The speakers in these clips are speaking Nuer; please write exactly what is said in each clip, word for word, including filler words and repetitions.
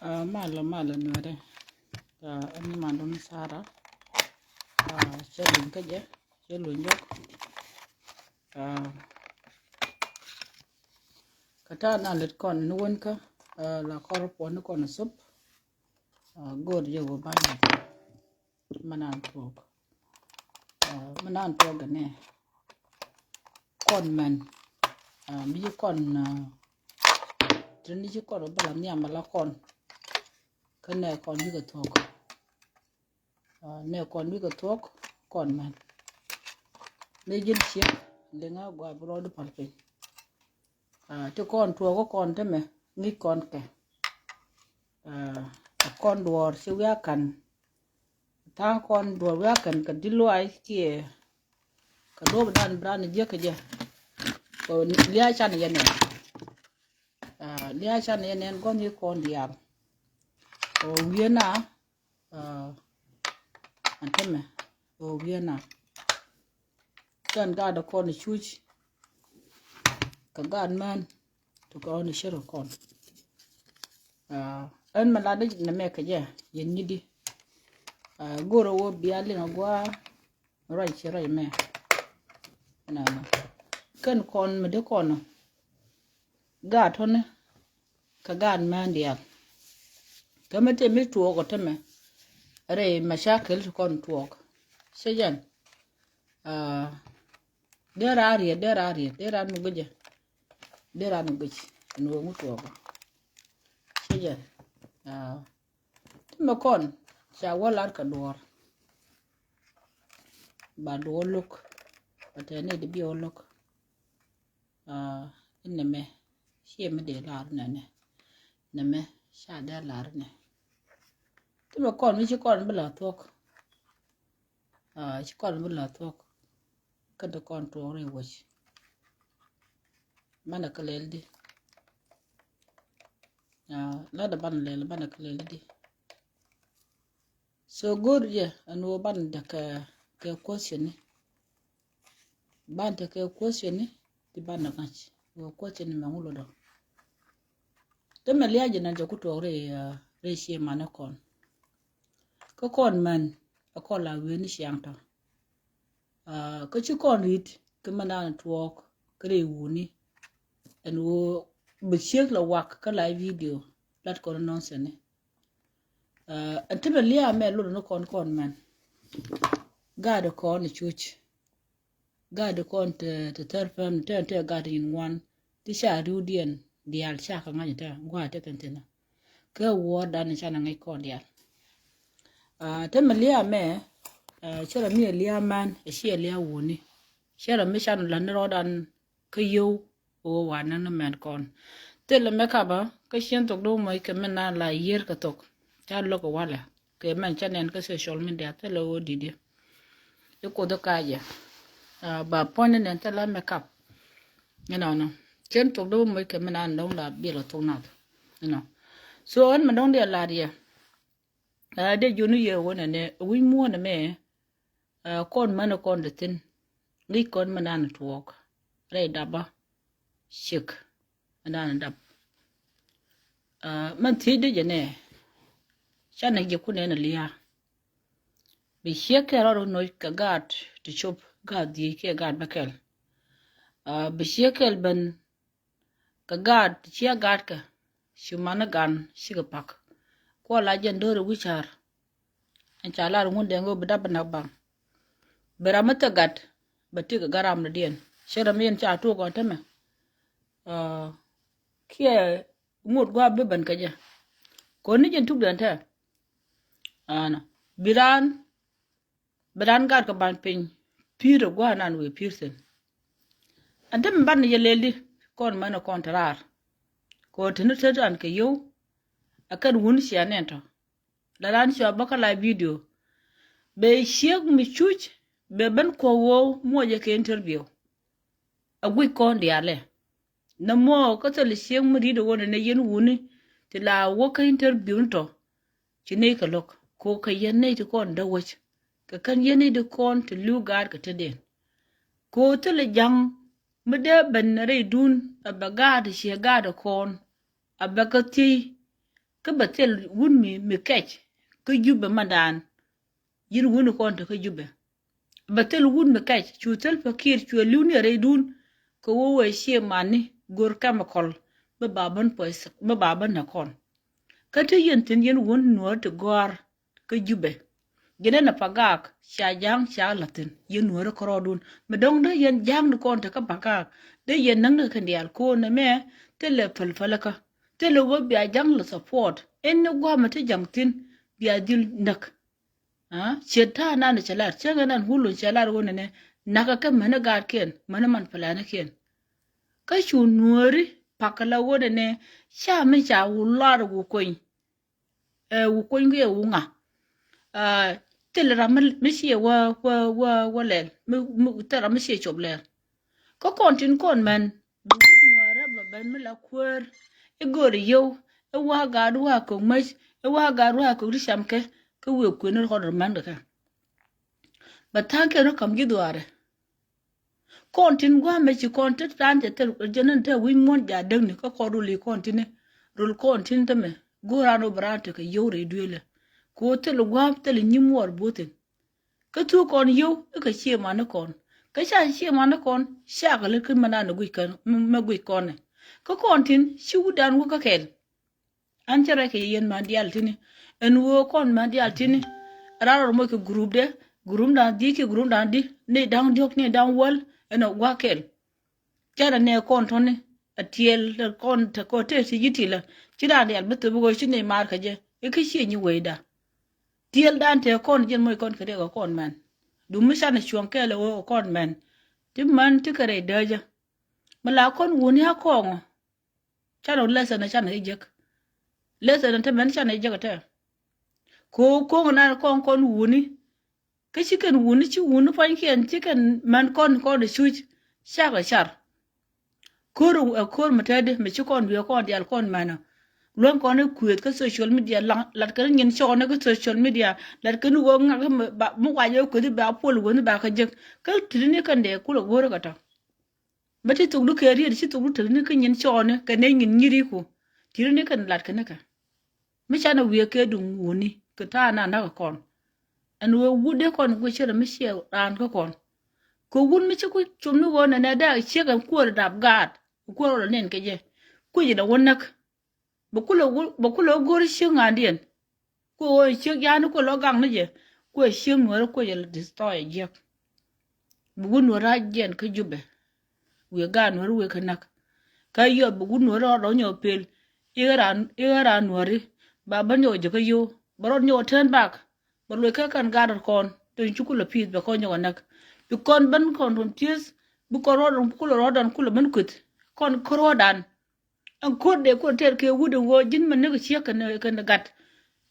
Ah, malɛ, malɛ nuɛrɛ. Ah, ɛn ni mandun Sara. Ah, cɛ luny kä jɛ, cɛ luny jɔk. Ah, kä ta̱a̱ na lät kɔn ni wän kä, ah, la kɔr puɔn ni kɔn a thop. Ah, go̱o̱r jɛ wä ba̱ny. Mɛ nan tuɔk. Ah, mɛ nan tuɔk gɛ nɛ. Kɔn mɛn. Ah, mi ci kɔn, ah, tini ci kɔn bä la nhiam la kɔn. Kä nɛ kɔn bikɛ thuɔk. Ah, nɛ kɔn bikɛ thuɔk, kɔn mɛn. Nɛ ji̱n ciek, liŋa gua bi rɔɔd pal piny. Ah, ti kɔn tuɔk kɔn ti mɛ, ŋi̱c kɔn kɛ. Ah, kɔn duɔɔr ci wiakan. Tha̱a̱ŋ kɔn duɔ̱ɔ̱r wi̱i̱ a kɛn kɛ di̱t luaac kiɛ kɛ duɔ̱ɔ̱p dan bi raan jiäk kɛ jɛ. Kɛ lia̱a̱ can yɛ nɛn. Ah, lia̱a̱ can yɛ nɛn gɔ̱n i̱ kɔn diaal. Kɛ wi̱i̱ na, ah, ɛn tämɛ. Kɛ wi̱i̱ na. Kɛn gaat kɔn i̱ cuc. Kɛ gaat män. Ti kɔn i̱ cär kɔn. Ah, ɛn mɛ lat dee nɛ mɛ kɛ jɛ yɛn nyi di. Ah, go̱rɛ wä bia liŋ a gua ruac ci ruac mɛ. Nɛ kɛn kɔn mi dee kɔn gaat tɔni kɛ gaat män diaal. Kä mi te mi tuɔɔk ɔ te mɛ rɛy mɛ ca kɛl ti kɔn tuɔɔk. Cɛ jɛn. Ah, dee raa riet, dee raa riet, dee raa mi guic jɛ. Dee raa mi guic ɛn ɣöö ŋu tuɔɔk ɔ. Cɛ jɛn. Ah, ti mɛ kɔn ca wä lar kɛ duɔɔr. Ba duɔɔr lo̱k. Ba tɛni di bi wä lo̱k. Ah, inɛ mɛ ciɛ mi dee lar nɛnɛ. Nɛ mɛ ca dee lar nɛ. Ti mɛ kɔn mi ci kɔn bi la thuɔk. Ah, ci kɔn bi la thuɔk. Kä ti kɔn tuɔɔk ri wec. Banɛ kɛ lɛl di. Ah, la dɛ banɛ lɛl, banɛ kɛ lɛl di. So go̱o̱r jɛ ɛn ɣöö banɛ dɛ kɛ, kɛ question ni. Banɛ dɛ kɛ question ni ti banɛ ŋa̱c. Ɣöö question ni mɛ ŋu lotdɔ. Te mɛ lia̱a̱ jɛ nɛn jɛ ku tuɔɔk ri, ah, ri cie mani kɔn. Kä kɔn män ɛ kɔn la wi̱i̱ ni ciaŋ tɔ. Ah, kä ci kɔn ri̱t kä mɛ nan tuɔɔk kä rɛy wuni. Ɛn ɣöö bi ciek la wak kä la video lat kɔn nɔn sɛni. Ah, ɛn ti mɛ lia̱a̱ mɛ lot ni kɔn kɔn män. Gaat kɔn i̱ cuc. Gaat kɔn te, te thɛr pɛn te, te gaat in ŋuan. Ti ca riwdiɛn diaal ca kɛ ŋa̱c te gua̱a̱ te kɛn thinä. Kɛ wuɔ̱ɔ̱rdan ca na ŋäc kɔn diaal. Ah, te mi lia̱a̱ mɛ, ah, cɛ rɔ mi ɛ lia̱a̱ män, ɛ ci ɛ lia̱a̱ wuni. Cɛ rɔ mi can la̱t ni rɔɔdan kä yio̱w ɣöö wa näk ni mɛn kɔn. Thilɛ mɛ kapä kä cien thok do̱ moc kɛ mɛn na la yiër kɛ thok. Ca lo̱k kɛ walɛ kɛ mɛn ca nɛn kä social media thilɛ ɣöö di̱t i̱. I̱ Kuoth i̱ ka̱a̱cɛ. Ah, ba puɔ̱ny ni nɛn thilɛ mɛ kap. Inɔnɔ cien thok do̱ moc kɛ mɛn na dɔ̱ŋ la biɛl kɛ thok nath. Inɔ so ɛn mɛ dɔ̱ŋ diɛ lat yɛ. Ah, dee juni yɛ wä nɛnɛ wi̱c muɔ̱ɔ̱n ɛmɛ. Ah, kɔn män kɔn dee thi̱n. Ŋi̱c kɔn mɛ nan tuɔɔk rɛy dapä. Ciek mɛ nan dap. Ah, mɛn thiec dee jɛ nɛ. Canɛ jɛ kun ɛn a lia̱a̱. Bi ciek kɛ rɔɔd noc kɛ gaat ti cop gaat dhiec kɛ gaat bä kɛl. Ah, bi ciek kɛl ben kɛ gaat ti cia gaatkɛ. Ci mani gan cikɛ pak. Kuɔ la jɛn do̱ri wi̱c ca̱r. Ɛn ca lar ŋun dee ŋö bi dap bi nak baŋ. Bi ram mi thek gat bɛ tik gat ram ni diɛn. Cɛ ram yɛn ca tuuk ɣɔn tämɛ. Ah, kiɛ ŋot gua̱a̱p bi ben kɛ jɛ. Kɔn ni jɛn tuk dɛn tɛ. Ana bi raan bi raan gat kɛ ban piny. Pi̱i̱r ɛ gua̱a̱ nan wëë pi̱i̱r thi̱n. Ɛn tämɛ ban ni jɛ lɛl di kɔn mɛn ɛ kɔn te raar. Kɔn te ni te ran kɛ yio̱w. Ɛ kɛn wun cia nɛn tɔ. La ran cia bä kä la video. Bɛ ciek mi cuc bɛ ben kuɔk ɣöö muɔcɛ kɛ interview. A guic kɔn diaalɛ. Nɛ mɔ kä thil ciek mi ri̱t ɣöö nɛ yɛn wuni ti la wä kä interview ni tɔ. Ci nɛy kɛ lo̱k ko kɛ yɛn nɛy ti kɔn däk wec. Kɛ kɛn yɛn nɛy ti kɔn ti li̱w gaat kɛ tetden. Ko thil ja̱ŋ mi dee ben rɛydun a bɛ gaat ciɛ gaat kɔn a bɛ kä thiey. Kä bɛ thil wut mi, mi kɛc kä Jubɛ mandan. Yɛn wuni kɔn te kä Jubɛ. Bɛ thil wut mi kɛc, cu Salva Kiir cuɛ li̱w ni rɛydun. Kɛ wä wee cie mani go̱r chemical, bä ba bän poison, bä ba bän nɛ kɔn. Kä te yɛn thi̱n yɛn wun Nuäär ti gɔ̱a̱r kä Jubɛ. Jɛn ɛn a Pagak, cia Ja̱a̱ŋ cia la̱thi̱n yɛn Nuäärä kärɔɔdun. Mi dɔ̱ŋ dee yɛn Ja̱a̱ŋ ni kɔn te kä Pagak, dee yɛn näk ni kɛn diaal ko̱n nɛmɛ. Thilɛ päl päl kä, thilɛ wä bia Ja̱a̱ŋ lɛ support. Ɛn ni gua̱a̱mɛ ti ja̱ŋ thi̱n bia dhil näk. Ciet ta̱a̱ nan cɛ lar, cäŋɛ nan wulun cɛ lar wunɛ nɛ, nakä kɛ mänä gaatkiɛn, mänä man planikiɛn. Kä cu Nuääri pakä la wunɛ nɛ, ca mi ca wu lar wu kuny. Ɛ, wu kuny kɛ wu ŋa. Ɛ, thil ram mi, mi ciɛ wä, wä, wä, wä lɛl, mi, mi, thil ram mi ciɛ cop lɛl. Kä kɔn tin kɔn mɛn, bi wut Nuäärä bɛ ben mi la kuäär, i̱ go̱o̱ri yio̱w, i̱ wa̱a̱ gaat wa̱a̱ kök mäc, i̱ wa̱a̱ gaat wa̱a̱ kök ti cam kɛ, kä wëë kuëni rɔɔd rɔ män kɛ kɛ. Bɛ tha̱a̱ŋ kɛn rɔ ka̱m ji̱ dhuaarɛ. Kɔn tin gua̱a̱mɛ ci kɔn ti raan cɛ thil jɛn ni te wi̱c muɔ̱n ja̱ däkni kä kɔn rul i̱ kɔn tini. Rul kɔn tin tämɛ go̱o̱r raan wä bi raan tekɛ yio̱w rɛy duëëlɛ. Kɛ ɣöö thil gua̱a̱m thil nyi̱m wuɔɔr bo̱thin. Kä thuk kɔn yio̱w i̱ kɛ cie mani kɔn. Kä ca cie mani kɔn, cakɛ lät kä mɛ nan guic kɔn, mɛ guic kɔn ɛ. Kä kɔn tin ci wutdan wä kä kɛl. An cä rɛc kɛ yɛ yɛn män diaal tini. Ɛn ɣöö kɔn män diaal tini, ran rɔ moc kɛ group dɛ, group dan di kiɛ group dan di, ni da̱ŋ diɔ̱k ni da̱ŋ wäl, ɛn ɔ gua̱a̱k kɛl. Canɛ nɛ kɔn tɔni a tiɛɛl kɔn te kɔ te ti ji̱ tilä. Ci raan diaal bi thop ɣöö ci nɛy maar kä jɛ i̱ kä ciɛ nyi wecda. Tiɛɛl dan te kɔn jiɛn moc kɔn kɛ riɛk ɛ kɔn mɛn. Dumi canɛ cuɔ̱ŋ kɛɛl ɛ ɣöö ɛ kɔn mɛn. Ti män ti kɛ rɛy dääcä. Mi la kɔn wuni a kɔɔŋɔ. Canɛ lesson ɛ canɛ i̱ jek. Lesson ɛ te mɛn canɛ i̱ jek ɛ te. Ko̱o̱k ko̱o̱ŋ nan kɔn kɔn wuni. Kä ci kɛn wuni ci wuni pua̱nykiɛn ci kɛn män kɔn kɔn i̱ cuc. Cakɛ car. Ko̱r ɛ ko̱r mi tɛtdi mi ci kɔn wiee kɔn diaal kɔn mänä. Luäŋ kɔn i̱ kuëëth kä social media laŋ lat kɛn nyin cɔɔni kä social media lat kɛn i̱ ɣöö ŋak mi ba mi wac ɛ kuëëth i̱ ba puɔl i̱ wuni ba kä jek. Kä ti̱tni kɛn dee kulɛ go̱o̱ri kɛ tɔ. Bä ti thokdu kɛ riet ci thokdu tekni kä nyin cɔɔni kɛ nɛy nyin nyiriku. Ti̱tni kɛn lat kɛn kɛ. Mi canɛ wiee kɛ duŋ wuni kɛ ta̱a̱ na näk kɔn. Ɛn wee wut dee kɔn guic cɛ rɛ mi ciɛ raan kä kɔn. Kɛ wut mi ci ku cum ni ɣöö nɛnɛ dee ciek ɛn kuäär dap gaat. Kuäär ɣɔl ɛ nɛn kɛ jɛ. Kui̱c inɛ wä näk. Bɛ kulɛ wä, bɛ kulɛ wä go̱r ciek ŋa̱ndiɛn. Kuɛ ɣöö ciek ya̱a̱ni kuɛ lɔ gaŋ ni jɛ. Kuɛ ciek nuäärä kuɛ jɛ lɛ destroy jiäk. Bi wut nuäärä jiɛn kä Jubɛ. Wiɛ gaat nuäärä wiɛ kä näk. Kä yɔp bi wut nuäärä rɔ nyɔk pel. I̱ ɣän raan, i̱ ɣän raan nuääri. Ba ben nyɔk jɛ kä yio̱w. Bɛ rɔ nyɔk turn back. Bɛ luɔc kä kɛn gaat rɔ kɔn. Tin ci kulɛ pi̱i̱th bɛ kɔn nyɔk ɛ näk. Bi kɔn ben kɔn run tieth. Bi kɔn rɔ run kulɛ rɔ dɔn kulɛ ben kueth. Kɔn kä rɔɔdan. Ɛn ko̱r dee ko̱r tɛr kɛ wut ɛn ɣöö ji̱n mɛ näk ciek kɛn, kɛn gat.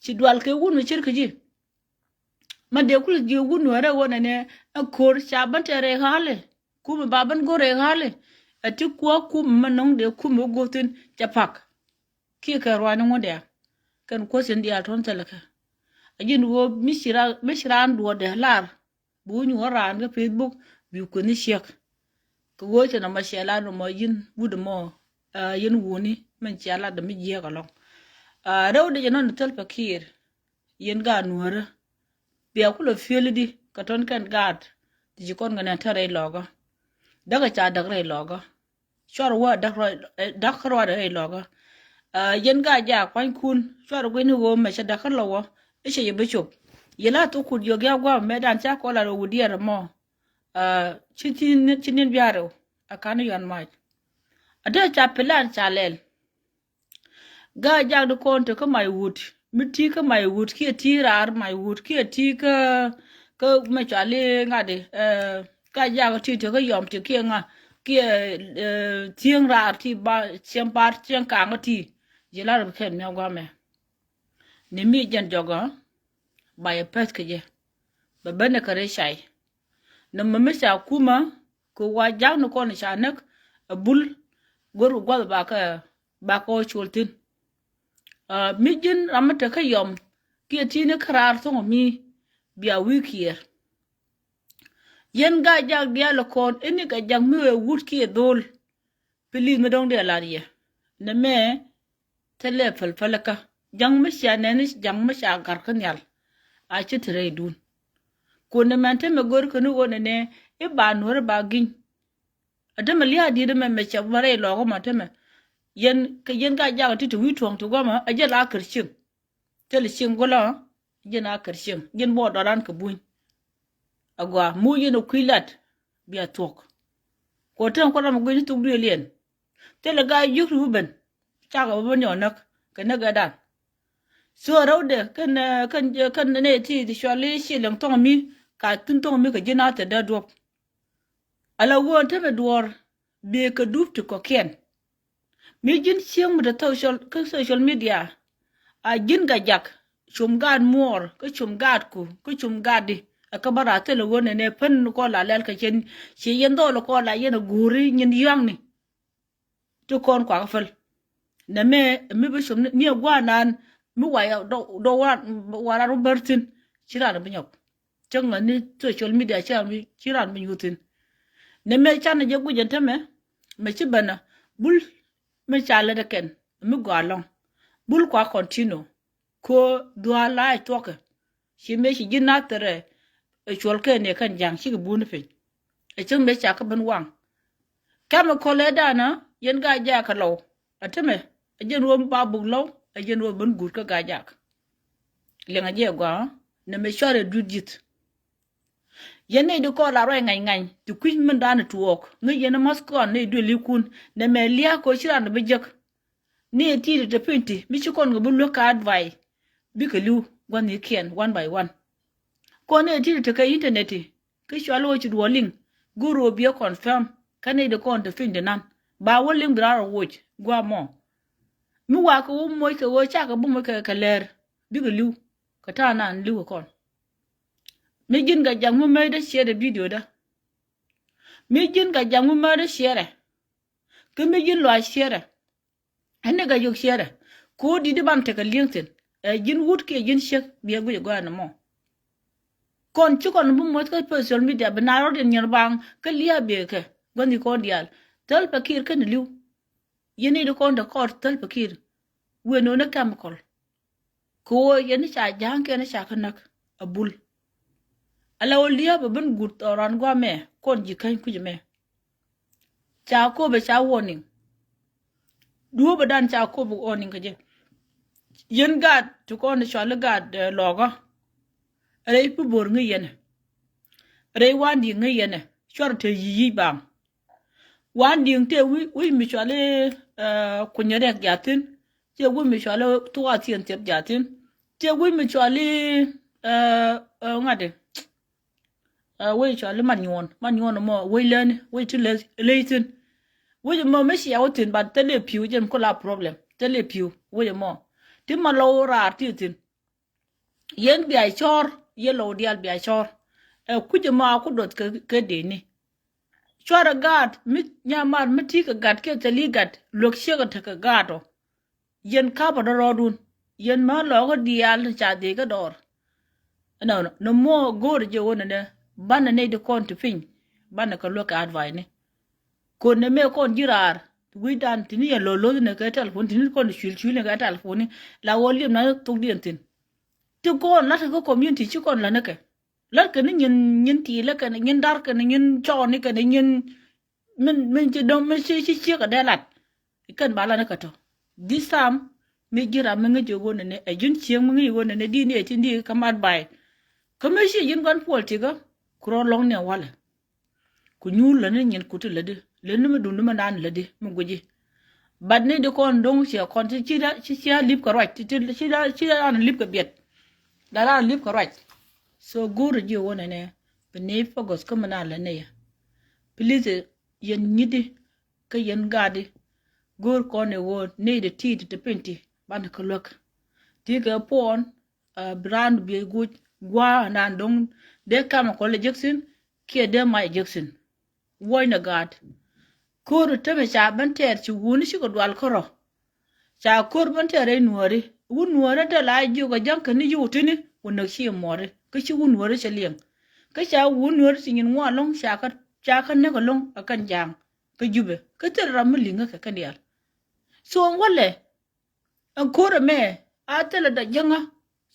Ci dual kɛ wut mɛ ce̱tkɛ ji̱. Mɛ dee kulɛ ji̱ wut nuäärä ɣöö nɛnɛ ɛn ko̱r ca ben tɛr rɛy ɣa̱lɛ. Kumɛ ba ben go̱r rɛy ɣa̱lɛ. Ɛ ti kuäär kumɛ mɛ nɔŋ dee kumɛ wä go̱thin cɛ pak. Kiɛ kɛ ruaani ŋuɔ̱t dɛ̈. Kɛn kuäär thi̱n diaal tɔ̱n thilɛ kɛ. A ji̱n ɣöö mi ci raan, mi ci raan duɔ̱ɔ̱r dee lar. Bi wä nyuɔ̱ɔ̱r raan kä Facebook bi kueth ni ciek. Kɛ ɣöö cɛ nɔmɔ ciɛ lat nɔmɔ yɛn wut ɛmɔ, ɛ, yɛn wuni min ciɛ lat dee mi jiääk ɛlɔ̱ŋ. Ɛ, rɛw dee jɛ nɔn thil pɛ kiɛɛr. Yɛn gaat nuäärä. Bia kulɛ piöl i̱di kɛ tɔ̱n kɛn gaat. Ti ci kɔn kɛ nɛn te rɛy lɔkä. Däkɛ ca däk rɛy lɔkä. Cuarɛ wä da̱k rɔɔd, ɛ, da̱k rɔɔd rɛy lɔkä. Ɛ, yɛn gaat jaak pua̱nykun cuarɛ gui̱ni ɣöö mɛ cɛ da̱k kä lɔ wä. I̱ cɛ yɛ bi cop. Yɛ la thok kut yio̱k ya gua̱a̱p mɛ dan ca kɔn la rɛw wut diɛɛr ɛmɔ. Ɛ, ci, ci ni̱n, ci ni̱n biaar rɛw. Ɛ ka̱n yuan mac. Ɛ dee ca plan ca lɛl. Gaat jak di kɔn te kä mac wut. Mi ti kä mac wut kiɛ ti raar mac wut kiɛ ti kä, kä mɛ cɔali ŋa̱t di, ɛ, gaat jak ti te kä yɔm ti kiɛ ŋa̱ kiɛ, ɛ, thieŋ raar ti ba cieŋ bar cieŋ kaŋ ti. Ji̱ lar bi kɛn mia̱ guamɛ. Ni mi jɛn jɔk ɛ ba yɛ pɛth kɛ jɛ. Bɛ ben ɛ kɛ rɛy cay. Ni mɛ mi ca kumä kɛ wa jak ni kɔn ca näk ɛ bul. Go̱r kɛ guath ba kɛ ba kɛ ɣɔw col thi̱n. Ɛ, mi ji̱n ram mi te kä yɔm kiɛ ti̱i̱ni kä raar tho̱ŋ mi bia wi̱i̱ kiɛɛr. Yɛn gaat jak diaal kɔn ini kɛ jak mi wee wut kiɛ dhol. Please mi dɔ̱ŋ diɛ lar yɛ nɛ mɛ. Thilɛ päl päl kä Ja̱ŋ mi cia nɛni, ja̱ŋ mi cia gat kä nhial. A ci te rɛydun. Kun ni mɛn te mɛ gör kä ni ɣöö nɛnɛ i̱ ba nuɔ̱ri ba gi̱ny. A te mɛ lia̱a̱ di̱t mɛ mɛ cɛ mɛ rɛy lɔɔk mɔ te mɛ. Yɛn kɛ yɛn ka jak ti te wi̱i̱ tuɔ̱ŋ ti guamä a jɛ la kär cieŋ. Thilɛ cieŋ gulä, ji̱n a kär cieŋ, ji̱n bɔ dɔran kɛ buny. A gɔaa, mu yɛn a kui̱ lat bia thuɔ̱k. Kɔ tɛn kɔ ram a gui̱n thuk duëël yɛn. Thilɛ gaa yuk ri wä ben, cakɛ wä ben yɔ näk kɛ näk ɛ dan. So rɛwdɛ kɛn, kɛn, kɛn nɛ ti ti cual i̱ ci liŋ thɔŋ mi, ka thi̱n thɔŋ mi kɛ ji̱n a thɛ dee duɔ̱p. Ala wä te mɛ duɔ̱ɔ̱r bikɛ dup ti kɔ̱kiɛn. Mi ji̱n cieŋ mi te social, kä social media. A ji̱n Gajak, cum gaat muɔɔr kä cum gaatku kä cum gaatdi. Ɛ kä bä rath thilɛ ɣöö nɛnɛ pän ni kɔn la lɛl kɛ cɛn. Ci yɛn dhɔl kɔn la yɛn a guuri nyin yɔaŋni. Ti kɔn kuakä päl. Nɛ mɛ mi bi cum ni a gua̱a̱nan mi wa ya dɔ, dɔ wa, wa rat wä bär thi̱n. Ci ran bi nyɔk. Cäŋ ni social media ci ran bi, ci ran bi nyuth thi̱n. Nɛ mɛ can ni jɛ guic ɛn tämɛ mɛ ci bɛn a bul mi ca lät ɛ kɛn mi gɔaa lɔ̱ŋ. Bul kua continue. Ko dhuaar la ɛ thuɔ̱kɛ. Ci mëë ci ji̱ nath thɛrɛ ɛ cuɔl kɛn ɛ kɛn ja̱ŋ cikɛ buni piny. Ɛ cäŋ mëë ca kä ben waŋ. Kɛmɛ kɔlɛ danä yɛn gaa jaakɛ lɔw. A tämɛ a jɛn ruɔm ba buk lɔw a jɛn ruɔm ben guut kä gaa jaak. Liɛŋ a jɛ gɔaa nɛ mɛ cuarɛ duut ji̱th. Yɛn nɛy di kɔn la ruac ŋany ŋany ti kui̱c min da̱a̱n tuɔɔk ŋäc yɛn math kɔn nɛy duël ikun nɛ mɛ lia̱a̱ kɔ ci ran bi jek. Ni ɛ ti̱i̱t te piny ti mi ci kɔn kɛ bi luäk kɛ advice bikɛ li̱w gua̱n ni kiɛn one by one. Kɔn ni ɛ ti̱i̱t te kɛ internet ti kä cual wä ci duɔɔl liŋ go̱o̱r wä biɛ confirm kä nɛy di kɔn te piny ti nan ba wä liŋ bi raar wä woc gua̱a̱ mɔ. Mi wakɛ wä moc kɛ wä cakɛ bi moc kɛ kɛ lɛɛr bikɛ li̱w kɛ ta̱a̱ nan li̱w kɛ kɔn. Mi ji̱n kɛ ja̱ŋ mi mɛy dee ciɛɛrɛ video dä. Mi ji̱n kɛ ja̱ŋ mi mɛy dee ciɛɛrɛ. Kä mi ji̱n luaac ciɛɛrɛ. Ɛn ni kɛ yök ciɛɛrɛ. Ko̱o̱t di̱t i̱ ban tekɛ li̱eŋ thi̱n ɛ ji̱n wut kiɛ ji̱n ciek biɛ guic ɛ gɔaa ni mɔ. Kɔn ci kɔn bi muɔ̱th kä social media bi na rɔ̱t in nyier baŋ kä lia̱a̱ biɛ kɛ gua̱n ni kɔn diaal. Thäl pɛ kiir kä ni li̱w. Yɛn ni di kɔn te kɔɔr thäl pɛ kiir. Wëë no̱o̱n ni chemical. Kɛ ɣöö yɛn ni ca ja̱a̱ŋ kɛn ni ca kä näk a bul. Ala ɣöö lia̱a̱p a ben guut thɔɔran gua̱a̱mɛ kɔn ji̱ käny kui̱c ɛmɛ. Ca kopɛ ca warning. Duɔ̱ɔ̱pɛ dan ca kopɛ warning kɛ jɛ. Yɛn gaat ti kɔn ti cuali gaat lɔɔkä. Rɛy pi bo̱r ŋäc yɛn ɛ. Rɛy wan di̱i̱ ŋäc yɛn ɛ cuarɛ te yi̱ yi̱c baaŋ. Wan di̱i̱ŋ tëë wi̱c mi cuali kunyɛ rɛk ja̱thi̱n. Tëë wi̱c mi cuali thuk a thiɛn thiɛp ja̱thi̱n. Tëë wi̱c mi cuali ŋa̱t i̱ wec cuali man nyuɔ̱ɔ̱n man nyuɔ̱ɔ̱n mɔ wec läni wec ti ley thi̱n. Wec mɔ mi cia wä thi̱n but thil i̱ pi̱w jɛn kula problem thil i̱ pi̱w wec mɔ. Ti ma lɔw raar ti thi̱n. Yɛn bia cɔr yɛ lɔw diaal bia cɔr. Ɛ kui̱c ɛmɔ a ku duɔth kɛ deni. Cuarɛ gaat mi nyamar mi ti kɛ gat kiɛ thil i̱ gat luäk ciek ɛ tekɛ gaat ɔ. Yɛn kapä dɔ̱rɔɔdun yɛn mä lɔɔkä diaal ti ca dhiec kä dɔɔr. Ɛnɔ nɔ mɔ go̱o̱rɛ jɛ wä nɛnɛ banɛ nɛy ti kɔn ti piny. Banɛ kɛ luäk kɛ advice ni. Kon nɛ mëë kɔn ji̱ raar wi̱cdan ti ni yɛn lo̱th lo̱th nɛ kɛ telephone ti ni kɔn cuil cuil nɛ kɛ telephone ni. La wä liep na thok diɛn thi̱n. Ti kɔn la̱t kɛ kä community ci kɔn la̱t ni kɛ. La̱t kɛ ni nyin nyin tiilä kɛn nyin dar kɛn nyin cɔɔni kɛn nyin. Min min ci dɔ̱ŋ min ci ci ciek kɛ dee lat. Kɛn ba lat ni kɛ tɔ. This time mi ji̱ ram mi ŋäc jɛ ɣöö nɛnɛ ɛ ji̱n cieŋ mi ŋäc ɣöö nɛnɛ di̱t ni ɛ tin di̱t kä mat bay. Kä mi ci ji̱n gua̱n puɔl tikä. Ku rɔ lɔ̱ŋ ni ɛ walɛ. Ku nyuur lätni nyin kut ti lätdi lätni mi duŋdi mi naan lätdi mi guici. But ni di kɔn do̱ŋ ciɛ kɔn ci ci ci a lip kɛ ruac ci ci ci a lip kɛ biɛt. La la lip kɛ ruac. So go̱o̱r ji̱ wä nɛnɛ bi ni focus kä mi naan lätni yɛ. Please yɛn nyitdi kä yɛn gaatdi. Go̱o̱r kɔn i̱ wä ni di ti̱i̱t ti piny ti banɛ kä luäk. Ti kɛ puɔn. Bi raan bi guc gua̱a̱ naan do̱ŋ dee chemical injection kiɛ dee mac injection. Wuɔ̱cnɛ gaat. Ko̱r tämɛ ca ben tɛɛr ci wuni cikɛ dual kärɔ̱. Ca ko̱r ben tɛɛr rɛy nuääri wun nuääri dee la jiök a jäŋ kɛn ni yio̱w tini wä näk ci muɔri kä ci wun nuääri cɛ liɛŋ. Kä ca wun nuääri ci nyin ŋuan lo̱ŋ ca kä näk a lo̱ŋ a kɛn ja̱a̱ŋ kä jupɛ kä thil ram mi li̱ŋä kɛ kɛn diaal. So walɛ. Ɛn ko̱r ɛmɛ a thilɛ dɔ jiäŋä.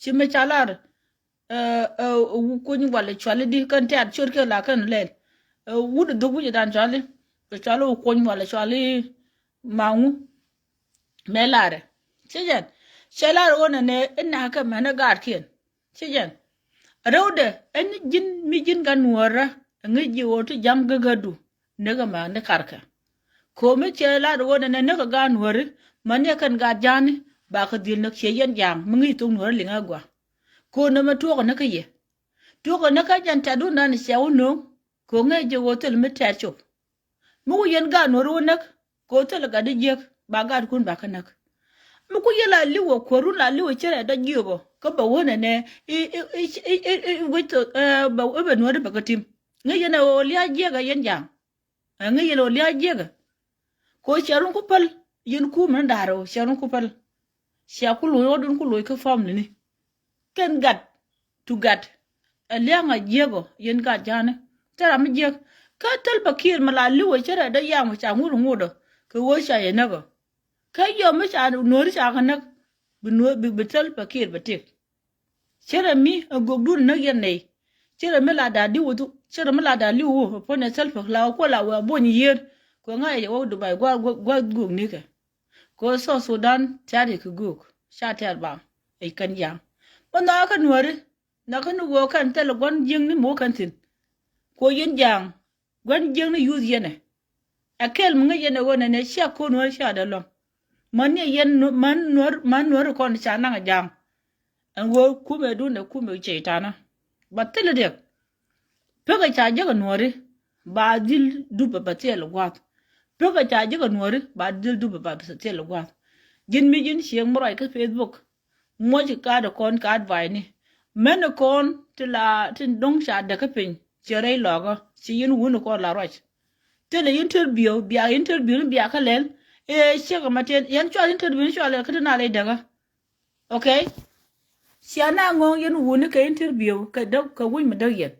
Ci mi ca lar ɛ ɛ wu kuny walɛ cuali di kɛn tɛ̈t ciöt kɛ la kɛn lɛl. Ɛ wut dhuk wi̱cɛ dan cuali, kɛ cuali wu kuny walɛ cuali maŋu. Mɛ larɛ ci jɛn cɛ lar ɣöö nɛnɛ inakɛ mɛn ɛ gaatkiɛn. Ci jɛn rɛwdɛ ɛn ji̱n mi ji̱n gan nuɔ̱ɔ̱rä. Ŋi̱c ji̱ ɣöö ti ja̱ŋ gägädu. Näk ɛmɛ ni karkɛ. Ko̱mi cɛ lat ɣöö nɛnɛ näk ɛ gaat nuääri mäni ɛ kɛn gaat ja̱a̱ni. Bakɛ dhil näk ciɛ yɛn ja̱a̱ŋ mi ŋi̱i̱c thok nuääri liŋ ɛ gɔaa. Ko̱ nɛmɛ tuɔɔkɛ näk kä yɛ. Tuɔɔkɛ näk kä jɛn tɛ̈tdun dan cɛ wä no̱o̱ŋ. Ko̱ ŋäc jɛ ɣöö thil mi tɛ̈r cop. Mi ku yɛn gaat nuääri wä näk. Ko̱ thil gat di jiäk ba gaatkun ba kä näk. Mi ku yɛ la li̱w ɛ kuäärun la li̱w ɛ cärɛ dɔ jiöbɔ kä bɛ wä nɛnɛ i̱ i̱ i̱ i̱ i̱ i̱ wec thok ɛ bɛ i̱ bɛ nuääri bɛ kä tim. Ŋäc yɛn ɛ ɣöö lia̱a̱ jiäk ɛ yɛn ja̱a̱ŋ. Ɛ ŋäc yɛn ɣöö lia̱a̱ jiäk ɛ. Ko̱ cɛ run ku päl yɛn kuum ni da̱r ɣöö cɛ run ku päl. Cia ku loc ɣöö dun ku loc kä family ni. Kɛn gat tu gat. Ɛ lia̱a̱ŋ a jiäk ɔ yɛn gat ja̱a̱ni. Thil ram mi jiäk kä thil bɛ kiɛɛr mi la li̱w ɛ cärɛ dɔ yam ɛ ca ŋut ŋut ɔ kɛ ɣöö ca yɛ näk ɔ. Kä yɔm mi ca nuääri ca kɛ näk bi nuääri bi bi thil bɛ kiɛɛr bɛ tik. Cärɛ mi ɛ gök dun näk yɛn nɛy. Cärɛ mi la da̱a̱ di̱w wä thuk cärɛ mi la da̱a̱ li̱w wä ɛ puɔ̱nyɛ thil pek la wä kuɔ la wä a buɔ̱ny yiër. Kuɛ ŋa̱c ɛ yɛ wä Dubai gua̱a̱th gua̱a̱th gök nikɛ. Kɛ ɣöö South Sudan tɛ̈r yɛ kɛ gök ca tɛ̈r ba. Ɛ kɛn ja̱a̱ŋ bä nhɔakä nuääri. Nhɔakä ni ɣöö kɛn thilɛ gua̱n jiäkni mi wä kɛn thi̱n. Kuɔ yɛn ja̱a̱ŋ gua̱n jiäkni yuth yɛn ɛ. Ɛ kɛl mi ŋäc yɛn ɛ ɣöö nɛnɛ cia ko̱n nuääri cia dee lɔ̱ŋ. Mäni ɛ yɛn män nuääri män nuääri kɔn ca naŋ ɛ ja̱a̱ŋ. Ɛn ɣöö kumɛ duundɛ kumɛ cɛy-tanä. Ba thilɛ riɛk. Pekɛ ca jiäk ɛ nuääri ba dhil dupɛ bɛ thil gua̱a̱th. Pekɛ ca jiäk ɛ nuääri ba dhil dupɛ bɛ thil gua̱a̱th. Ji̱n mi ji̱n cieŋ mi ruac kä Facebook. Muɔc kaat ɛ kɔn kaat ba̱a̱cni. Mɛn ɛ kɔn ti la tin do̱ŋ ca däk kä piny ciɛ rɛy lɔkä ci yɛn wun ɛ kɔn la ruac. Thilɛ interview bia interview ni bia kä lɛl. Ëë ciek ɛmɛ tin yɛn cual interview ni cual kä ti na lɛ däkä. Okay. Cia na ŋɔ̱ɔ̱ŋ yɛn wuni kɛ interview kɛ däk kɛ wi̱c mi däk yɛn.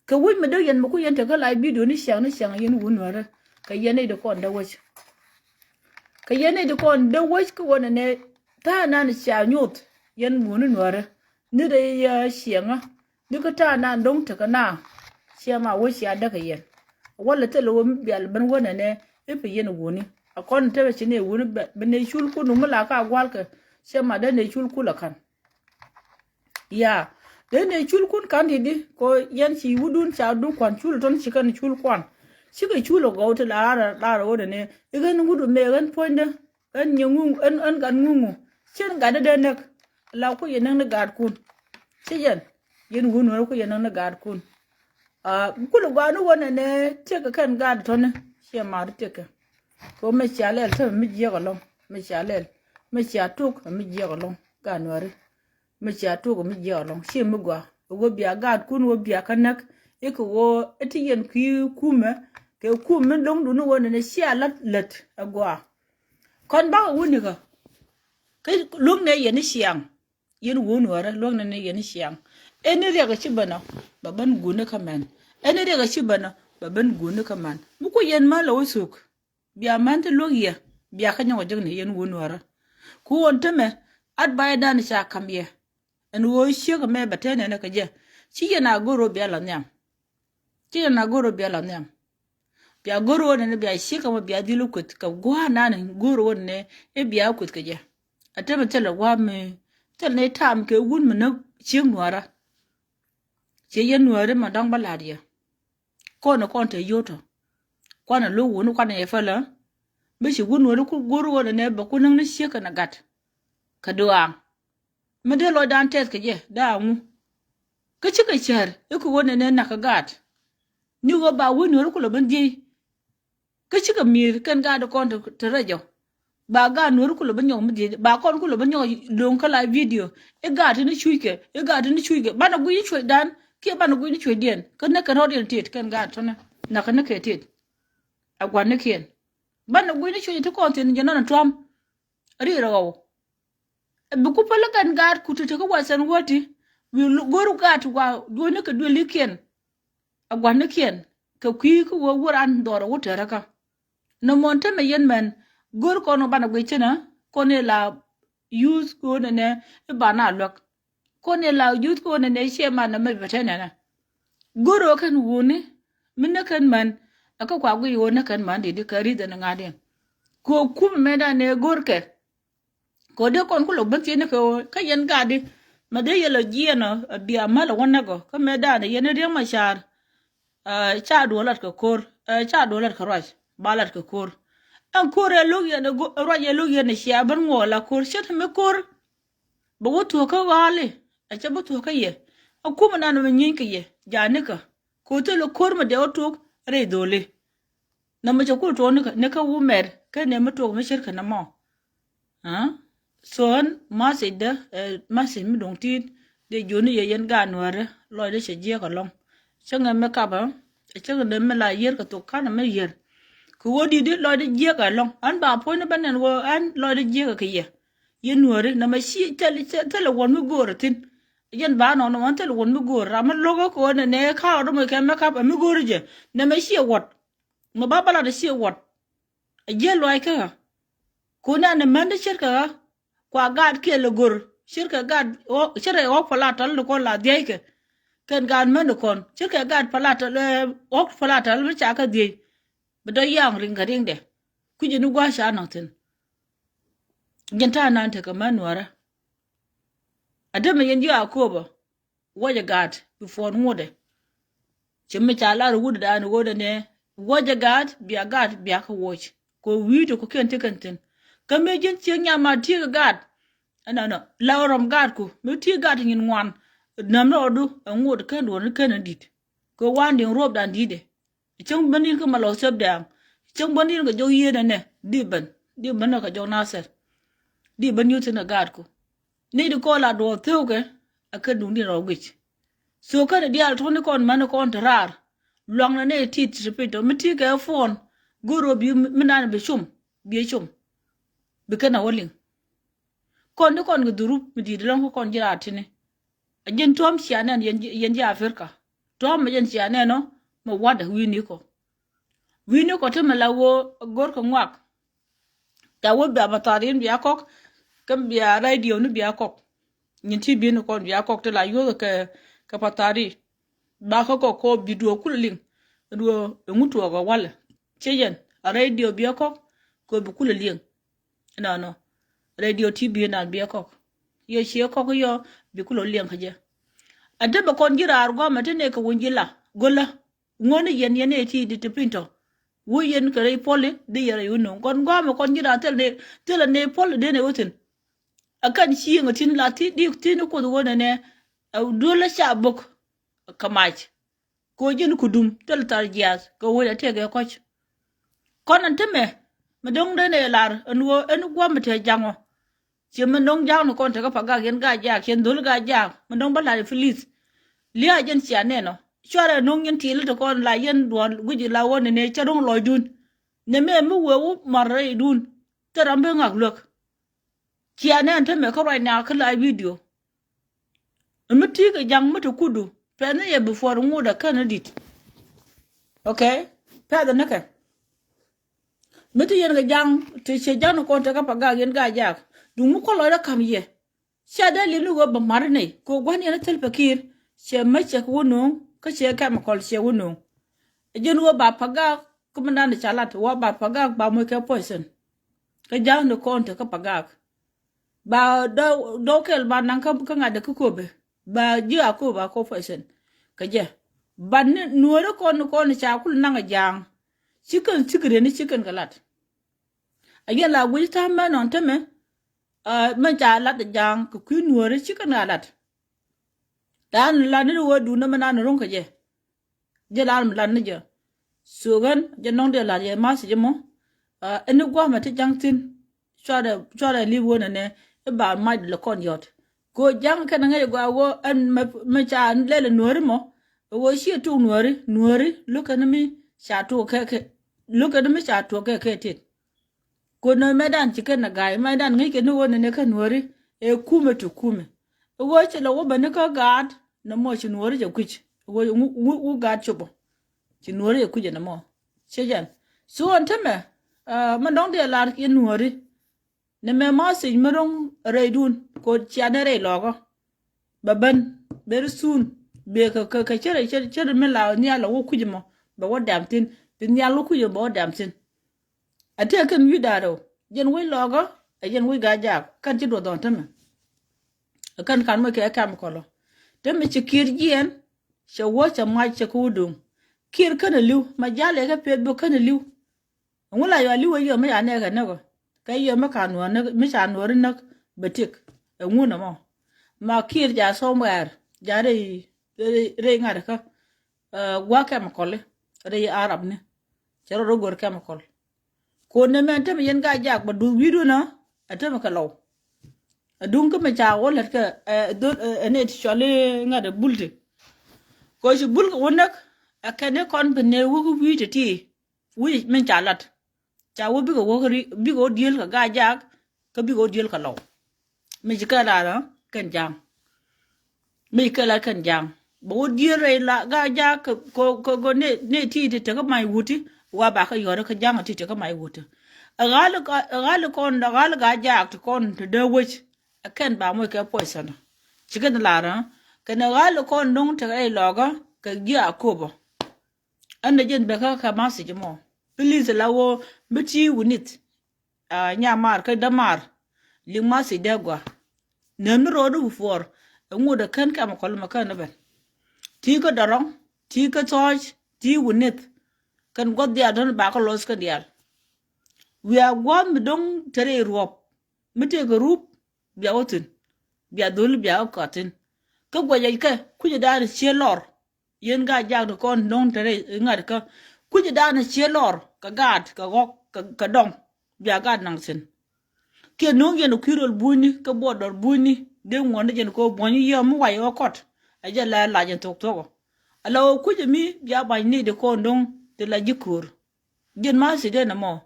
Kɛ wi̱c mi däk yɛn mi ku yɛn tekä la video ni ciaŋ ni ciaŋ yɛn wuni nuäärä. Kɛ yɛn nɛy di kɔn däk wec. Kɛ yɛn nɛy di kɔn däk wec kä wä nɛnɛ. Ta̱a̱ nan cia nyoth yɛn wuni nuäärä. Ni rɛy ciɛŋä. Ni kä ta̱a̱ nan do̱ŋ tekä na. Cia ma wec cia däk kɛ yɛn. Walɛ thilɛ wä mi bial ben wä nɛnɛ i̱ pi yɛn wuni. A kɔn tepɛ ci nɛ wuni bɛ nɛ cul kun wä mi la ka gual kɛ. Cia ma dee nɛ cul kun la kan. Ya dee nɛ cul kun kan di di ko yɛn ci wudun ca dun kuan cul tɔn ci kɛn cul kuan. Cikɛ cul a gɔw ti la lar lar wä nɛnɛ i̱ ɣän wut mɛ ɣän puɔ̱nydä. Ɣän nyɛ ŋuŋ ɣän ɣän gat ŋuŋu. Cien gat dee näk. La ku yɛ näk ni gaatkun. Ci yɛn yɛn wun wun ku yɛ näk ni gaatkun. Kulɛ gɔaa ni wä nɛnɛ tiɛkɛ kɛn gaat tɔ̱ni. Ciɛ mat tiɛkɛ. Kɛ ɣöö mɛ cia lɛl te mi jiɛk ɛlɔ̱ŋ. Mɛ cia lɛl mɛ cia tuk mi jiɛk ɛlɔ̱ŋ. Gaat nuääri. Mi cia tuk mi jiɛk ɛlɔ̱ŋ ci mi gɔaa. Ɣöö bia gaatkun ɣöö bia kä näk. I̱ kɛ ɣöö i̱ ti yɛn kui̱ kumɛ kɛ kum mi do̱ŋdun ni ɣöö nɛnɛ cia lät lät ɛ gɔaa. Kɔn bakɛ wuni kä kä luäŋnɛ yɛn i̱ ciaŋ. Yɛn wuni wärä luäŋnɛ ni yɛn i̱ ciaŋ. Ɛn i̱ riɛk i̱ ci bänä bɛ ben guuni kä mɛn. Ɛn i̱ riɛk i̱ ci bänä bɛ ben guuni kä mɛn. Mi ku yɛn män lɛ wä thuk. Bia män ti luäk yɛ bia kä nyɔk jek ni yɛn wun wärä. Ku ɣän tämɛ advice dan ca kam yɛ. Ɛn ɣöö ciek mɛ bɛ tɛn ɛn kä jɛ ci yɛn a go̱r ɣöö bia la nhiam. Ci yɛn a go̱r ɣöö bia la nhiam. Bia go̱r ɣöö nɛnɛ bia ciek mɛ bia dhil kueth kɛ gua̱a̱r nan go̱r ɣöö nɛnɛ i̱ bia kueth kɛ jɛ. A tämɛ thilɛ gua̱a̱r mi thilɛ ni tam kɛ wun mi näk ciek nuäärä. Ci yɛn nuääri ma dɔ̱ŋ bä la̱t yɛ. Kɔn kɔn te yotɔ. Kuanɛ lo̱k wuni kuanɛ yɛ fäl ɛ. Bi ci wun nuääri ku go̱r ɣöö nɛnɛ bɛ ku näk ni ciek kɛnɛ gat. Kɛ duaaŋ mi dee lɔcdan tɛth kɛ jɛ dee a ŋu. Kä cikɛ cär i̱ kɛ ɣöö nɛnɛ nakä gaat. Ni ɣöö ba wun nuääri ku lɔ ben dhiey. Kä cikɛ mi̱i̱th kɛn gaat kɔn te rɛc ɔ. Ba gaat nuääri kulɛ bi nyɔk mi dhiec ba kɔn kulɛ bi nyɔk lo̱ŋ kä la video. I̱ gaat tini cuckɛ i̱ gaat tini cuckɛ banɛ gui̱c ni cuecdan kiɛ banɛ gui̱c ni cuecdiɛn kä näk kɛn rɔ̱diɛn tit kɛn gaat tɔnɛ. Nakä näk kɛ tit. A gua̱nikiɛn banɛ gui̱c ni cuecɛ ti kɔn thi̱n jɛ nɔnɛ tua̱m. Ri rɛ ɣɔw. Bi ku päl kɛn gaat ku ti ti kä western world ti. Wi̱i̱ go̱r gaat ti wa duɔ̱ni kɛ duëlikiɛn. A gua̱nikiɛn kɛ kui̱ kä wä wä ran dhɔr a wä tɛrä kä. Nɔmɔ tämɛ yɛn mɛn go̱r kɔn banɛ guic thinä kɔn i̱ la youth kɛ ɣöö nɛnɛ i̱ ba na luäk. Kɔn i̱ la youth kɛ ɣöö nɛnɛ ciɛ man nɛ mɛ bɛ te nɛnɛ. Go̱r ɣöö kɛn wuni mi ni kɛn män. Ɛ kä kua guic ɣöö ni kɛn män di̱t i̱ kɛ ri̱th ɛn ŋa̱diɛn. Kɛ ɣöö kum mɛ dan ɛ go̱r kɛ. Kɛ ɣöö dee kɔn ku lɔ ben thiecni kɛ ɣöö kä yɛn gat di mɛ dee yɛ lɔ jiɛɛn ɔ bia mal ɛ wä näk ɔ kä mɛ dan ɛ yɛn i̱ Riek Machar. Ca duɔl lat kɛ ko̱r, ca duɔl lat kɛ ruac ba lat kɛ ko̱r. Ɛn ko̱r ɛ lo̱k yɛn ɛ ruac ɛ lo̱k yɛn ɛ cia ben ŋuɔ la ko̱r ce̱t mi ko̱r. Bɛ wä tuɔ̱k kä ɣa̱a̱li ɛ cɛ bä tuɔ̱k kä yɛ. Ɛ kumɛ nan mɛ nyieeny kɛ yɛ ja̱a̱nikä. Ko̱r thil ko̱r mɛ dee wä tuɔ̱k rɛy dho̱li. Nɔmɔ cɛ kul tuɔɔk ni kä wumɛr kä nɛ mi tuɔɔk mi ce̱tkɛ nɔmɔ. So ɣän message dä, message mi duŋ ti̱i̱t dee jiöni yɛ yɛn gaat Nuäärä lɔcdä cɛ jiäk ɛlɔ̱ŋ. Cäŋɛ mi kapä cäŋɛ dee mi la yiër kɛ thok ka̱n mi yiër. Kɛ ɣöö di̱t di lɔcdä jiäk ɛlɔ̱ŋ ɣän ba puɔ̱nyni bä nɛn ɣöö ɣän lɔcdä jiäk kɛ yɛ. Yɛn Nuääri nɛmɛ ci thilɛ wuɔ̱n mi göörä thi̱n. Yɛn ba nɔnɔ ɣän thilɛ wuɔ̱n mi göörä ram mi lo̱kä kɛ ɣöö nɛ nɛ ka̱r ɣä dɔ̱mɔ kɛ mi kapä mi göörä jɛ nɛmɛ ciɛ wuɔ̱t. Mɛ ba bä lat ɛ ciɛ wuɔt. Ɛ jiɛ luaac kä ɣä. Kun ɛn ɛ män di ce̱tkɛ ɣä kua gaat kiɛ lɛ go̱r ce̱tkɛ gaat ce̱tkɛ ɣɔk palatal ni kɔn la dhiackɛ. Kɛn gaat män di kɔn ce̱tkɛ gaat palatal ɣɔk palatal mi ca kä dhiec. Bi dɔ yaŋ riŋ kɛ riŋdɛ. Kui̱cɛ ni gua̱a̱c ca nɔŋ thi̱n. Jɛn ta̱a̱ nan tekɛ män Nuäärä. A dämɛ yɛn ji̱ a kööbä. Wäcɛ gaat bi puɔ̱n ŋuɔ̱tdɛ. Ci mi ca lar wut dan ɣöö dɛ nɛ wäcɛ gaat bia gaat bia kä woc. Kɛ wi̱i̱ ti kɔ̱kiɛn ti kɛn thi̱n kä mi ji̱n cieŋ nyam ma tiek gaat. Ɛnɔnɔ la rɔm gaatku mi tiek gaat nyin ŋuan. Näm rɔɔdu ɛ ŋot kɛn duɔ̱n kɛn di̱t. Kɛ wan diŋ ruɔpdan di̱tdɛ. Cäŋ ben in kä Malɔ Thep Dɛɛŋ. Cäŋ ben in kɛ jɔk yieen ɛnɛ di ben di ben kɛ jɔk Nathɛr. Di ben nyuth in kɛ gaatku. Ni di kɔn la duɔth thewkɛ a kɛ duŋ di rɔ guic. So kɛn diaal tɔni kɔn mani kɔn te raar. Luaŋnɛ ni tit ti piny tɔ mi ti kɛ phone. Go̱r rɔ bi mi nan bi cum bi cum. Bi kɛn a wä liŋ. Kɔn di kɔn kɛ dhurup mi di̱i̱t lɔŋ kä kɔn ji̱ raar tini. A ji̱n tuɔ̱m cia nɛn yɛn ji̱ Africa. Tuɔ̱m mi yɛn cia nɛn ɔ mi wa̱dɛ wi̱i̱ni kɔ. Wi̱i̱ni kɔ ti mi la woo go̱r kɛ ŋuak. Ca wä bia pathar in bia kɔk kä bia radio ni bia kɔk. Nyin ti bi̱i̱ni kɔn bia kɔk ti la yuɔth kɛ kɛ pathar in. Ba kä kɔk kɔ bi duɔ̱ɔ̱k kulɛ liŋ. Duɔ̱ɔ̱k ɛŋu tuɔɔk ɛ walɛ cɛ yɛn a radio bia kɔk kɔ bi kulɛ liŋ. Nɔnɔ radio ti bi̱i̱ nan bia kɔk. Yɛ ciɛ kɔk yɔ bi kulɛ liŋ kä jɛ. A dee bɛ kɔn ji̱ raar guamɛ ti nɛ kɛ wun ji̱ la go̱lä. Ŋuɔ̱ni yɛn yɛn ɛ ti di ti piny tɔ. Wu yɛn kɛ rɛy puɔli di yɛn rɛy wun nuŋ kɔn gɔmɛ kɔn ji̱ daa thil ni thil ni puɔli den ɛ wuthin. A kan cieŋ a tin la ti di tin kuoth wun ɛnɛ. A duel a ca bok. Kɛ mac. Kɛ ji̱n kudum thil thar jiath kɛ wun a tëk ɛ kɔc. Kɔn ɛn temɛ mi do̱ŋ den ɛ lar ɛn wä ɛn guɔmɛ te jaŋɔ. Ciɛ min dɔ̱ŋ ja̱a̱k ni kɔn tekä pa gak yɛn gaa ja̱a̱k cɛn dho̱l gaa ja̱a̱k min dɔ̱ŋ bä la̱r i̱ pilis. Lia̱a̱ jɛn cia nɛn ɔ cuarɛ no̱ŋ yɛn ti̱i̱l te kɔn la yɛn duɔ̱ɔ̱n guic la wä nɛnɛ cä ro̱ŋ lɔcdun. Nɛmɛ mi wee wä mar rɛydun. Thil ram bi ŋak luäk. Cia nɛn te mɛ kä ruac naak kä la widio. Mi ti̱i̱ kɛ ja̱ŋ mi te kudu pɛn ni yɛ bi puɔr ŋut ɛ kän ni di̱t. Ok. Pɛth ni kɛ. Mi ti yɛn kɛ ja̱ŋ ti ciɛ ja̱ŋ ni kɔn tekä pa gak yɛn gaa jaak duŋ mi kɔn lɔcdä ka̱m yɛ. Cia dee li̱m ni ɣöö bɛ ma̱r ni kɛ gua̱n yɛn thil pɛ ki̱i̱r. Ciɛ mecɛ kɛ wä no̱o̱ŋ kä ciɛ kɛmikɔl ciɛ wä no̱o̱ŋ. Ɛ ji̱n ɣöö ba pa gak kä mi nan ca lat wä ba pa gak ba moc kɛ poison. Kä ja̱ŋ ni kɔn tekä pa gak. Ba dɔw kɛl ba naŋ kä ŋa̱t dee kä köpɛ ba ji̱ a köpɛ a köp poison. Kä jɛ ba ni nuɔ̱ɔ̱ri kɔn ni kɔn ca kul naŋ a ja̱a̱ŋ. Ci kɛn cikɛ reni ci kɛn kɛ lat. A yɛn la guic ta̱a̱m mɛ nɔn tämɛ. Mɛ ca lat a ja̱a̱ŋ kɛ kui̱ nuɔ̱ɔ̱ri ci kɛn a lat. Da̱a̱n lat ni wä duundä mɛ nan ro̱ŋ kɛ jɛ. Jɛ lar mi lat ni jɛ. Thuɔk ɣän jɛ nɔŋ dee lar yɛ ma̱th jɛ mɔ. Ɛn ni gua̱a̱mɛ ti ja̱ŋ thi̱n. Cuarɛ cuarɛ li̱p ɣän ɛnɛ i̱ ba mac lɛ kɔn yɔt. Kɛ ɣöö ja̱ŋ kɛn ŋäc ɛ gɔaa ɣöö ɛn mɛ ca lɛl ɛ nuääri mɔ. Ɛ ɣöö ciɛ tok nuääri nuääri lo̱kɛ ni mi ca tok kɛ kɛ lo̱kɛ ni mi ca tok kɛ kɛ tet. Kɛ nöö mɛtdan ci kɛn ɛ ga̱a̱c mɛtdan ŋäc kɛ ni ɣöö nɛnɛ kɛ nuääri ɛ kumɛ tok kumɛ. Ɛ ɣöö ci lɛ wä bɛ ni kä gaat nɔmɔ ci nuɔ̱ɔ̱ri jɛ kui̱c wu wu wu gaat copɔ. Ci nuɔ̱ɔ̱ri jɛ kui̱c jɛ nɔmɔ. Ciɛ jɛn. So ɛn tämɛ mɛ dɔ̱ŋ diɛ lar yɛ nuɔ̱ɔ̱ri. Nɛmɛ message mi ro̱ŋ rɛydun kɛ ɣöö cia nɛy rɛy lɔɔkä. Bɛ ben very soon. Bɛ kɛ, kɛ, kɛ cärɛ, cärɛ, cärɛ mi la nhial la wä kui̱c ɛmɔ. Bɛ wä dɛm thi̱n. Bi nhial wä kui̱c ɛmɔ bɛ wä dɛm thi̱n. A tëë kɛn wi̱i̱ da̱a̱r ɔ. Jɛn wec lɔɔkä, ɛ jɛn wec Gaa-jaak. Kɛn ci duɔth dhɔn tämɛ. Ɛ kɛn kan moc kɛ chemical ɔ. Tämɛ ci Kiir jiɛɛn, cɛ wä cɛ mac cɛ kä wä duŋ. Kiir känɛ li̱w, ma jalɛ kä peth bä känɛ li̱w. Ɛŋu la yɔ li̱w ɛ yɔ mi ca nɛɛkɛ näk ɔ. Kɛ yɔ mi ka nuɔɔr näk, mi ca nuɔɔri näk bɛ tik. Ɛŋu nɔmɔ. Ma Kiir ca somewhere, ja rɛy, rɛy, rɛy ŋa̱t kä, ɛ, gua̱a̱k chemical i̱, rɛy Arab ni. Cɛ rɔ rɔ go̱r chemical. Ko̱n nɛmɛ ɛn tämɛ yɛn Gaa-jaak bɛ duth wi̱i̱dun ɔ, ɛ tämɛ kɛ lɔw. Ɛ duŋ kä mɛ ca wä lät kɛ, ɛ, dhol, ɛ, ɛ nɛy ti cɔl i̱ ŋa̱t ɛ Bul ti. Kɛ ɣöö ci Bul kɛ wä näk, ɛ kɛn i̱ kɔn bi nɛy wä kä wi̱i̱ ti ti. Wi̱i̱ min ca lat. Ca wä bikɛ wä kä ri, bikɛ wä diëël kɛ Gaa-jaak, kä bikɛ wä diëël kɛ lɔw. Mi ci kɛ lat ɔ, kɛn ja̱a̱ŋ. Mi kɛ la kɛn ja̱a̱ŋ. Bɛ wä diëël rɛy la Gaa-jaak kɛ, kɛ, kɛ, kɛ nɛy, nɛy ti ti tekä mac wuti, wa ba kä yɔ̱ɔ̱t kä ja̱a̱ŋ ti tekä mac wuti. Ɛ ɣa̱l, ɛ ɣa̱l kɔn, ɛ ɣa̱l Gaa-jaak ti kɔn ti dee wec. Ɛ kɛn ba moc kɛ poison. Ci kɛn lar, kɛn ɛ ɣa̱l kɔn do̱ŋ tekä rɛy lɔɔkä, kɛ ji̱ a kopä. Ɛn nɛ jɛn bɛ kä, kä message mɔ. Please la wä, mi ti wä nith. A, nyamar kä dämar. Liŋ message dee gua. Nɛn mi ro̱o̱du bi puɔr. Ɛŋu dee kän chemical mɛ kän ni ben. Ti kä dɔrɔŋ, ti kä thɔɔc, ti wä nith. Kɛn gua̱th diaal dɔ̱n ba kä lo̱th kɛn diaal. Wiaa gua̱a̱th mi do̱ŋ te rɛy ruɔ̱p. Mi tëëkɛ rup, bia wä thi̱n. Bia dholi bia wä kɔt thi̱n. Kä guɛcɛ kɛ, kui̱cɛ da̱a̱n cië lɔr. Yɛn Gaa-jaak ti kɔn no̱o̱ŋ te rɛy ŋa̱t kä. Kui̱cɛ da̱a̱n cië lɔr, kɛ gaat, kɛ ɣɔ̱k, kɛ, kɛ dɔŋ. Bia gaat naŋ thi̱n. Kiɛ no̱o̱ŋ yɛn kui̱ rol bunyni, kä buɔt dɔr bunyni, dee ŋuɔ̱n dee jɛn kɛ ɣöö buɔ̱ny yiëë mi wac ɣä kɔt. Ɛ jɛ la lac ɛn thok thok ɔ. Ala ɣöö kui̱cɛ mi, bia ba̱ny ni di kɔn do̱ŋ, ti la ji̱ ko̱o̱r. Jɛn ma thi̱n dee nɛ mɔ.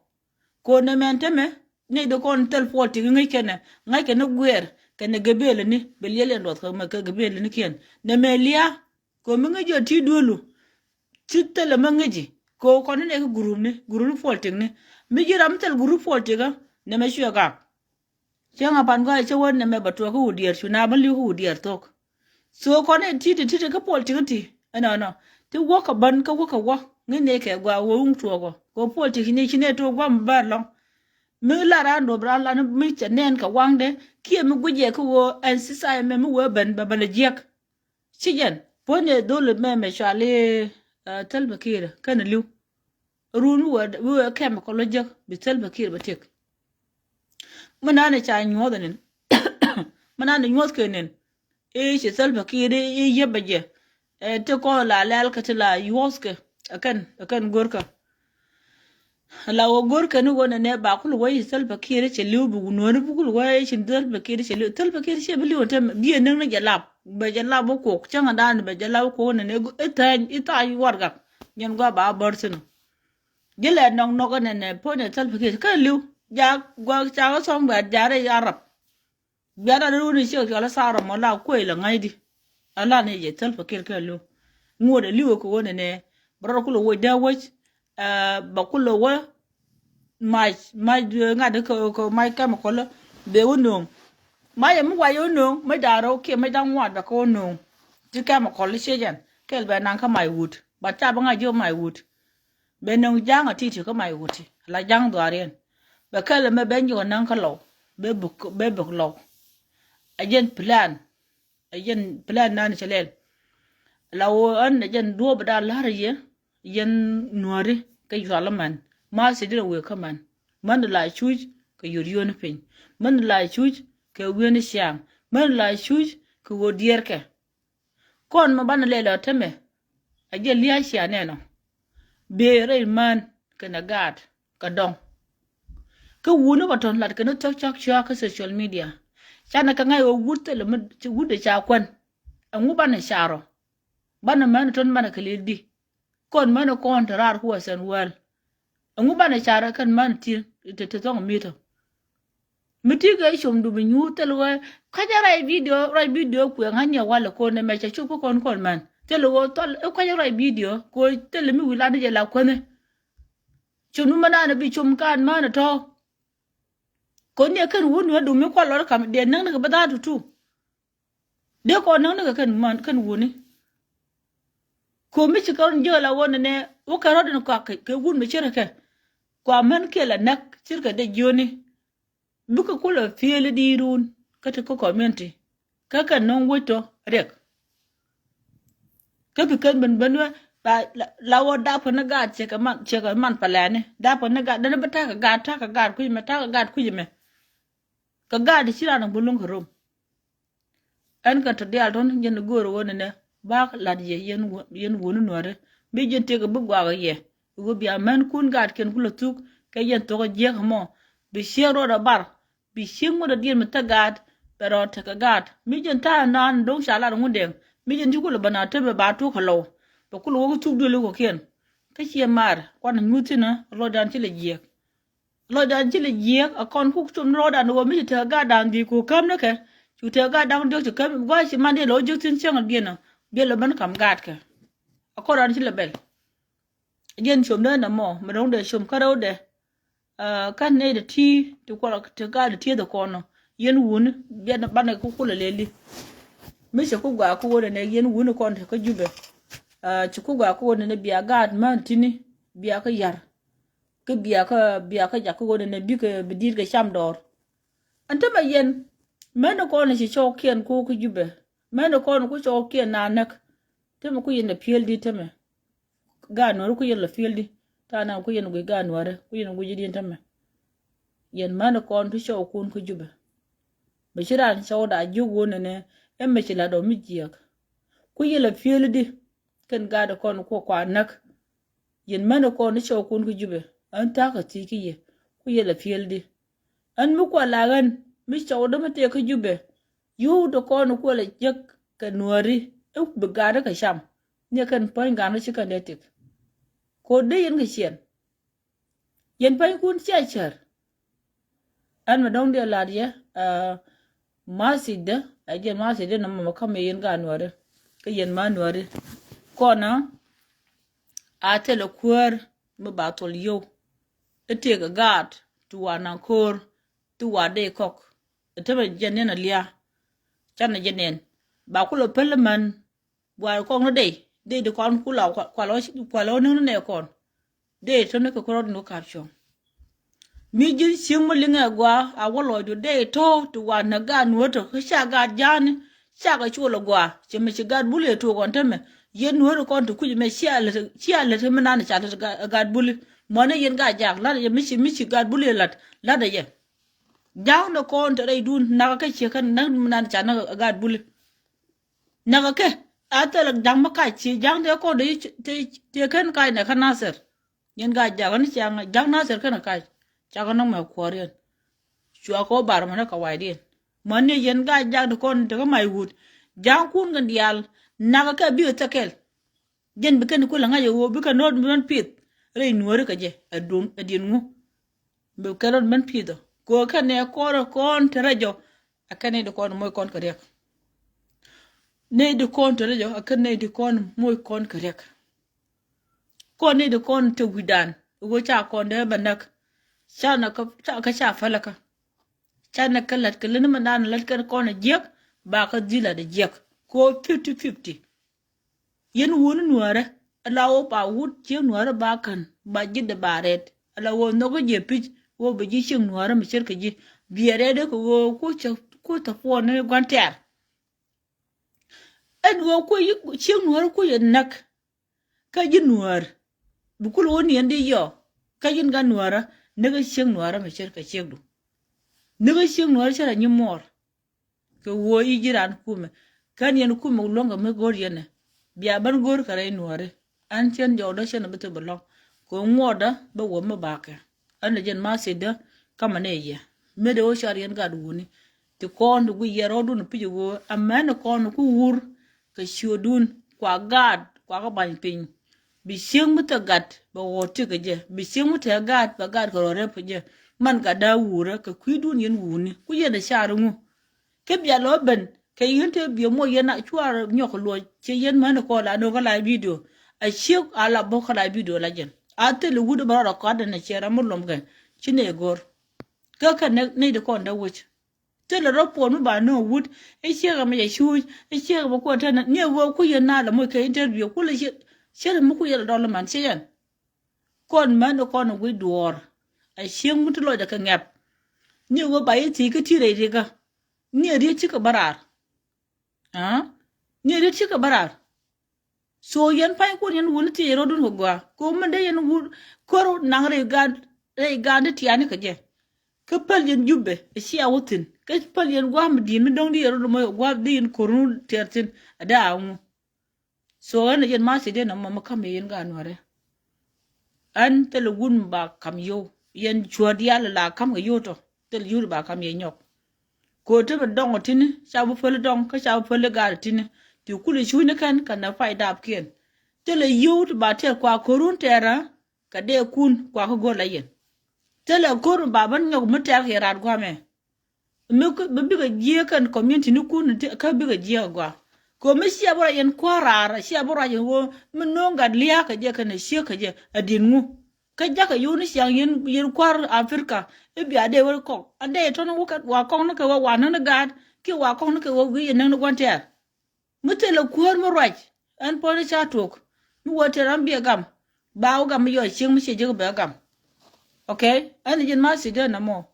Ko̱n nɛmɛ ɛn tämɛ, ni di kɔn thil puɔl tik ŋäc kɛnɛ, ŋa̱c kɛn ni guɛɛr, kɛnɛ gabɛlɛni, bɛ liɛl ɛn duɔth kɛ mɛ kɛ gabɛlɛni kiɛn. Nɛmɛ lia̱a̱, ko̱n mi ŋäc jɛ ti duelu, ti thilɛ mi ŋäc ji̱, ko̱n kɔn ni nɛ kɛ gurupni, gurupni puɔl tikni. Mi ji̱ ram mi thil gurup puɔl tikä, nɛmɛ cuɛ gak. Cäŋ a pan gɔaa cä wä nɛmɛ bɛ tuɔɔk kä wut diɛɛr cu na bä li̱w kä wut diɛɛr thok. So kɔn in ti̱ti̱ ti̱ti̱ kä puɔl ti̱kä ti ɛnɔnɔ ti wä kä bän kä wä kä wä ŋäc nɛ kɛ gɔaa wä wuŋ tuɔɔk ɔ kɛ puɔl ti̱kä ni ci nɛ tuɔɔk guam bär lɔŋ. Mi la raan duɔp raan lan mi cɛ nɛn kɛ waŋdɛ kiɛ mi guic yɛ kä wä ɛn sisay mɛ mi wee ben bɛ bä lɛ jiɛk. Ci jɛn puɔ̱nyɛ dholi mɛ mɛ cuali, eh, Salva Kiir kɛnɛ li̱w. Run mi wee, mi wee kɛm kɔ lɔ jek bi Salva Kiir bɛ tëk. Mi nani ca nyuɔth nin. Mi nani nyuɔth kɛ nin. I̱ ci Salva Kiir i̱ yep bɛ jɛ. Eh, ti kɔn la lɛl kɛ ti la yuɔth kɛ. Ɛ kɛn, ɛ kɛn go̱rkä. La wä go̱r kɛn wä nɛnɛ ba kul wä i̱ Salva Kiir cɛ li̱w bi wä nuɔ̱ɔ̱ri bi kul wä i̱ ci Salva Kiir cɛ li̱w. Salva Kiir cɛ bi li̱w ɛn tɛm bi ɛ näk ni jɛ lap. Bɛ jɛ lap wä kuɔk cäŋɛ dan bɛ jɛ lap wä kuɔk nɛnɛ i̱ tha̱a̱ny i̱ tha̱a̱ny warɛgak. Nyɛn gua ba bär thi̱n. Ji̱ lɛ nɔk nɔk nɛnɛ puɔ̱nyɛ Salva Kiir kä li̱w. Ja gua ca kä thɔŋ bɛ jarɛ Arab. Biat a rɛw ni ciek cɔl a thaar rɔmɔ la kuec la ŋa̱cdi. A la ni jɛ Salva Kiir kɛ li̱w. Ŋuɔ̱t a li̱w kɛ ɣöö nɛnɛ bɛ rɔɔd kulɛ woc dee wec. Ɛ, bɛ kulɛ wä mac, mac, ɛ, ŋa̱t kɛ, kɛ mac chemical bɛ wä nööŋ. Mac ɛmɛ wac wä nööŋ, mac da̱ŋ rɛw kiɛ mac da̱ŋ ŋuan bɛ kɛ wä nööŋ. Ti chemical ciec ɛn kɛl bɛ naŋ kä mac wut. Bat ca bä ŋa̱c jiök mac wut. Bɛ nöŋ ja̱a̱ŋ a ti̱ti̱ kä mac wut ti la ja̱a̱ŋ dhuaariɛn. Bɛ kɛl ɛmɛ bɛ nyɔk a naŋ kä lɔw. Bɛ buk, bɛ buk lɔw. A jɛn plan. A jɛn plan nan cɛ lɛl. La wä ɛn a jɛn duɔ̱ɔ̱p da la̱r yɛ. Yɛn nuääri kɛ yual män. Ma thi̱n di rɛ wëë kä män. Män la cuc kɛ yot yoni piny. Män la cuc kɛ wieni ciaŋ. Män la cuc kɛ ɣöö diɛɛrkɛ. Kɔn mɛ banɛ lɛl ɔ tämɛ. A jɛ lia̱a̱ cia nɛn ɔ. Bëë rɛy män kɛnɛ gaat kɛ dɔŋ. Kä wuni bä tɔ̱n lat kɛn thok cak cua kä social media. Canɛ kɛ ŋa̱c ɣöö wut thilɛ mi wut de ca kuän. Ɛŋu banɛ carɔ. Banɛ män tɔ̱n banɛ kɛ lil di. Kɔn män kɔn te raar ku western world. Ɛŋu banɛ carɔ kɛn män ti te te thɔŋ mi̱tɔ. Mi ti kɛ com du bi nyuur thil wee. Kacä ruac video, ruac video kuɛ ŋa̱c ni walɛ ko̱n ɛmɛ cɛ cop kä kɔn kɔn män. Thil wee thɔl i̱ kacä ruac video ko̱ thil mi wi̱i̱ lan ni jɛ la kuänh. Com du mɛ naan bi com kaan män tɔ̱. Kɔn ni ɛ kɛn wun ni ɛ dumi kual lɔr kam dee näŋ ni kɛ bä dha̱a̱t tutu. Dee kɔn näŋ ni kɛ kɛn man kɛn wuni. Ko̱ mi ci kɛ rɔ̱n jiäk la wä nɛnɛ wä kɛ rɔ̱t in kɔak kɛ wun mi cirkɛ. Kua män kiɛ la näk cirkɛ dee jiöni. Bikɛ kulɛ piëëli di̱i̱t run kä ti kä community kä kɛ no̱o̱ŋ wec tɔ riɛk. Kä bi kɛn ben ben wä la wä dap kɛ ni gaat cɛ kɛ man cɛ kɛ man pɛlɛni dap kɛ ni gaat dɛn bi ta̱kɛ gaat ta̱kɛ gaat kui̱c mɛ ta̱kɛ gaat kui̱c mɛ. Kɛ gaat ci ran bi luŋ kɛ rom. Ɛn kɛn tɔ diaal tɔn jɛn go̱o̱r ɣöö nɛnɛ bak lat yɛ yɛn wuni nuäri bi jɛn tëëk bi guakɛ yɛ. Ɣöö bia mɛn kun gaatkiɛn kulɛ thuk kɛ yɛn thok ɛ jiäk ɛmɔ bi ciek ruɔt ɛ bar bi ciek ŋuɔ̱t ɛ diɛn mi thäk gaat bɛ rɔɔd tekɛ gaat mi jɛn ta̱a̱ naan do̱ŋ ca lat ŋun dɛŋ mi jɛn ci kulɛ bä na temɛ ba tuk kɛ lɔw. Bɛ kulɛ wä kä thuk duël kɔkiɛn kä ciɛ maar kuan nyuth thinä lɔcdan ci lɛ jiäk. Lɔcdan ci lɛ jiäk a kɔn kuk cum ni lɔcdan wä mi ci tekɛ gatdan dhiec ku käm ni kɛ. Cu tekɛ gatdan diɔk ci käm gua̱c ci man diɛ lɔ jiäk thin cäŋ a diɛn a biɛ lɔ ben kam gatkɛ. A kɔn ran ci lɛ bɛl. Jiɛn com dee nɛ mɔ mɛ dɔ̱ŋ dee com kä rɛw dɛ. Kä nɛy dɛ ti ti kuɔl ti gat dɛ tieth kɔn nɔ yɛn wuni biɛ banɛ ku kulɛ lɛli. Mi cɛ ku gɔaa ku wä dɛ nɛ yɛn wuni kɔn ti kä Jubɛ. Ci ku gɔaa ku wä dɛ nɛ bia gat män tini bia kä yar. Kä biakä biakä jakä ɣöö nɛnɛ bikɛ bi di̱i̱t kɛ cam dɔɔr. Ɛn tämɛ yɛn mɛn kɔn ci cɔɔkiɛn ko̱o̱k kä Jubɛ mɛn kɔn ku cɔɔkiɛn na näk. Tämɛ ku yɛn lɛ piël di̱t tämɛ. Gaat nuɔ̱ri ku yɛn lɛ piël di̱t ta̱a̱ na ku yɛn guic gaat nuɔ̱ri ku yɛn guic di̱t tämɛ. Yɛn mɛn kɔn ti cɔɔkun kä Jubɛ. Bɛ ci raan cɔɔda jiök ɣöö nɛnɛ ɛmɛ ci la̱t ɔ mi jiääk. Ku yɛn lɛ piël di̱t kɛn gaat kɔn ku kua näk. Yɛn män kɔn ni cɔɔkun kä Jubɛ ɛn tha̱a̱k kɛ thiec kä yɛ ku yɛ lɛ piël di. Ɛn mi kuɛ la ɣän mi cɔɔkdä mi tëë kä Jubɛ. Yio̱w dee kɔn kuɛ lɛ jek kɛ nuääri i̱ bi gat kɛ cam. Ni kɛn päny gat ni ci kɛn dee tik. Ko̱ dee yɛn kɛ ciɛn. Yɛn pänykun cia cär. Ɛn mɛ dɔ̱ŋ diɛ lat yɛ mathidä ɛ jɛn mathidä nɔmɔ mɛ kä mɛ yɛn gaat nuääri. Kä yɛn ma nuääri kɔnä a thilɛ kuäär mi ba thol yio̱w. I̱ tëëkɛ gaat ti wa naŋ ko̱o̱r ti wa dee kɔk. I̱ tämɛ jɛn niɛn a lia̱a̱. Canɛ jɛ nɛn ba kulɛ päl män. Buaar kɔn ni dey dey di kɔn kula kual ɔ niŋ ni nɛ kɔn. Dey tɔ ni kɛ kɛ rɔɔd ni kap cuɔ̱ŋ. Mi ji̱n cieŋ mi liŋɛ gua a wä lɔcdu dey tɔ ti wa nɛ gaat nuɔ̱tɔ kä ca gaat ja̱a̱ni. Ca kɛ cuɔl ɛ gua cɛ mi ci gaat bul yɛ tuɔk kɔn tämɛ. Yɛn nuɔ̱tɔ kɔn ti kuc mɛ cia lät cia lät mi nan ca lät gaat buli. Mɔni yɛn gaat jak lat yɛ mi ci mi ci gaat buli yɛ lat lat yɛ. Ja̱a̱ŋ ni kɔn ti rɛy dun nak kä ciɛ kä nak mi nan ca nak gaat buli. Näkä kɛ a thilɛ ja̱ŋ mi kac ci ja̱ŋ tëë kɔn tëë kɛn kac nɛ kä Nathir. Yɛn ka ja̱ŋ ni ciaŋ ja̱ŋ Nathir kɛn kac. Cakɛ nɔŋ mɛ kuɔ̱riɛn. Cua kɛ wä bar mɛn kä waydiɛn mɔni yɛn ka ja̱ŋ ti kɔn tekä mac wut. Ja̱ŋkun kɛn diaal näkä kɛ bikɛ thɛkɛl. Jɛn bi kɛn kulɛ ŋa̱c ɛ ɣöö bikɛ nɔt mɛn pi̱th rɛy nuääri kɛ jɛ ɛ duŋ ɛ diɛn ŋu. Bi kɛn nɔt mɛn pi̱th ɔ kɛ ɣöö kɛn nɛ kɔn kɔn te rɛc ɔ. Ɛ kɛn nɛy di kɔn moc kɔn kɛ riɛk. Nɛy di kɔn te rɛc ɔ ɛ kɛn nɛy di kɔn moc kɔn kɛ riɛk. Kɔn nɛy di kɔn te wi̱dan ɣöö ca kɔn dee bɛ näk. Ca nɛ kä ca päläkä. Ca nɛ kä la̱t kɛ leni mɛndan la̱t kɛn kɔn ɛ jiäk ba kä dhil la̱t ɛ jiäk. Kɛ ɣöö fifty fifty. Yɛn wuni nuäärä ala wä pa wut ciek nuäärä ba kän ba ji̱dɛ ba rɛt ala wä nhɔkä jiɛ pi̱c wä bɛ ji̱ ciek nuäärä mi ce̱tkɛ ji̱. Biɛ rɛt kɛ wä ku cä ku thä puɔn ni gua̱n tɛ̈r. Ɛn wä ku ciek nuäärä ku yɛ näk. Kä ji̱ nuäär bi kul wä niɛn di yɔ. Kä ji̱n gat nuäärä ni kä ciek nuäärä mi ce̱tkɛ ciekdu. Ni kä ciek nuäärä cä rɛ nyi muɔɔr. Kɛ wuɔ i̱ ji̱ raan kumɛ kɛn yɛn kumɛ luäŋkɛ mi go̱r yɛn ɛ. Bia ben go̱r kɛ rɛy nuɔri. Ɛn cɛn jɔwdä cɛn bi thil bi lɔ̱ŋ kɛ ŋuɔtdä bä wä mi bakɛ. Ɛn lɛ jɛn ma thidä kamɛ ni yɛ mi dee wä car yɛn gat wuni. Ti kɔn ti guic yɛ rɔɔdun pi̱c ɛ ɣöö amɛn kɔn ku wur kɛ ciötdun kua gaat kua kä bany piny. Bi cieŋ mi thɛ gat bɛ ɣɔ̱ɔ̱t ti kɛ jɛ bi cieŋ mi thɛ gat bɛ gat kɛ rɔ̱ rɛp kɛ jɛ. Man gat da̱a̱ wurä kɛ kui̱dun yɛn wuni ku yɛn ɛ car ŋu. Kä bia lɔ ben kɛ yɛn te biɛ muɔ yɛn a cuar nyɔk luɔc cɛ yɛn män kɔ la nɔ kä la video. A ciek a la bä kä la video la jɛn a thil wut bä rɔ rɔ kɔat den a cɛ ram mi lom kɛ ci nɛ gor. Kä kɛ nɛy ti kɔn dee wec. Thilɛ rɔ puɔn mi ba nööŋ wut i̱ ciek ɛmɛ cɛ cuuc i̱ ciek ɛmɛ kuɔ tɛn ni ɛ ɣöö ku yɛn na lɛ moc kɛ interview ku lɛ ciek ciek mi ku yɛn lɛ dɔl man ciek yɛn. Kɔn män kɔn wi̱c duɔɔr a cieŋ mi ti lɔcdɛ kɛ ŋɛp. Ni ɛ ɣöö ba yɛ thiec kä ti rɛy rikä ni ɛ riet cikɛ bä raar. Ni ɛ riet cikɛ bä raar. So yɛn pa̱ny kuɔn yɛn wuni ti yɛ rɔ̱dun kɛ gɔaa kɛ wun mi dee yɛn wun kär naŋ rɛy gaan rɛy gaan ti tiani kɛ jɛ. Kä päl yɛn Jubɛ ɛ cia wä thi̱n kä päl yɛn gua̱a̱m di̱i̱n mi dɔ̱ŋ di yɛ rɔ̱dun mɔ gua̱a̱m di yɛn ko̱run tɛr thi̱n. A dee a ŋu. So ɛn a yɛn ma thi̱n dee nɔmɔ mi ka̱m yɛ yɛn gaan nuɔrɛ. Ɛn thilɛ wun mi ba ka̱m yio̱w yɛn cuäär diaal la ka̱m kɛ yio̱w tɔ thilɛ yio̱w ba ka̱m yɛ nyɔk. Ko̱ te mi dɔŋ ɔ tini ca bi päl dɔŋ kä ca bi päl gaat tini. Ti kul cuuni kɛn kɛ nɛ pay dapkiɛn. Thilɛ yio̱w ti ba tɛr kua ko̱run tɛɛrä kɛ dee kun kua kä go̱r la yɛn. Thilɛ ko̱r mi ba bän nyɔk mi tɛr kɛ raat guamɛ. Mi bikɛ jiɛ kɛn community ni kun kä bikɛ jiɛ kɛ gua. Ko mi cia bä ruac yɛn kua̱r raar cia bä ruac yɛn wo mi no̱o̱ŋ gat lia̱a̱ kɛ jɛ kɛn a ciek kɛ jɛ a di̱n ŋu. Kä jakä yuni ciaŋ yɛn yɛn kua̱r Africa i̱ bia dee wä kɔk an dee tɔn wä kɛ wa kɔk ni kɛ wä wa näk ni gaat kiɛ wa kɔk ni kɛ wä wi̱i̱ yɛn näk ni gua̱n tɛɛr. Mi thilɛ kuäär mi ruac ɛn puɔ̱ny ca tuɔk mi wä tɛr an biɛ gam. Ba wä gam mi yɔc cieŋ mi cie jek bɛ gam. Ok. Ɛn jin ma thi̱n dee namɔ.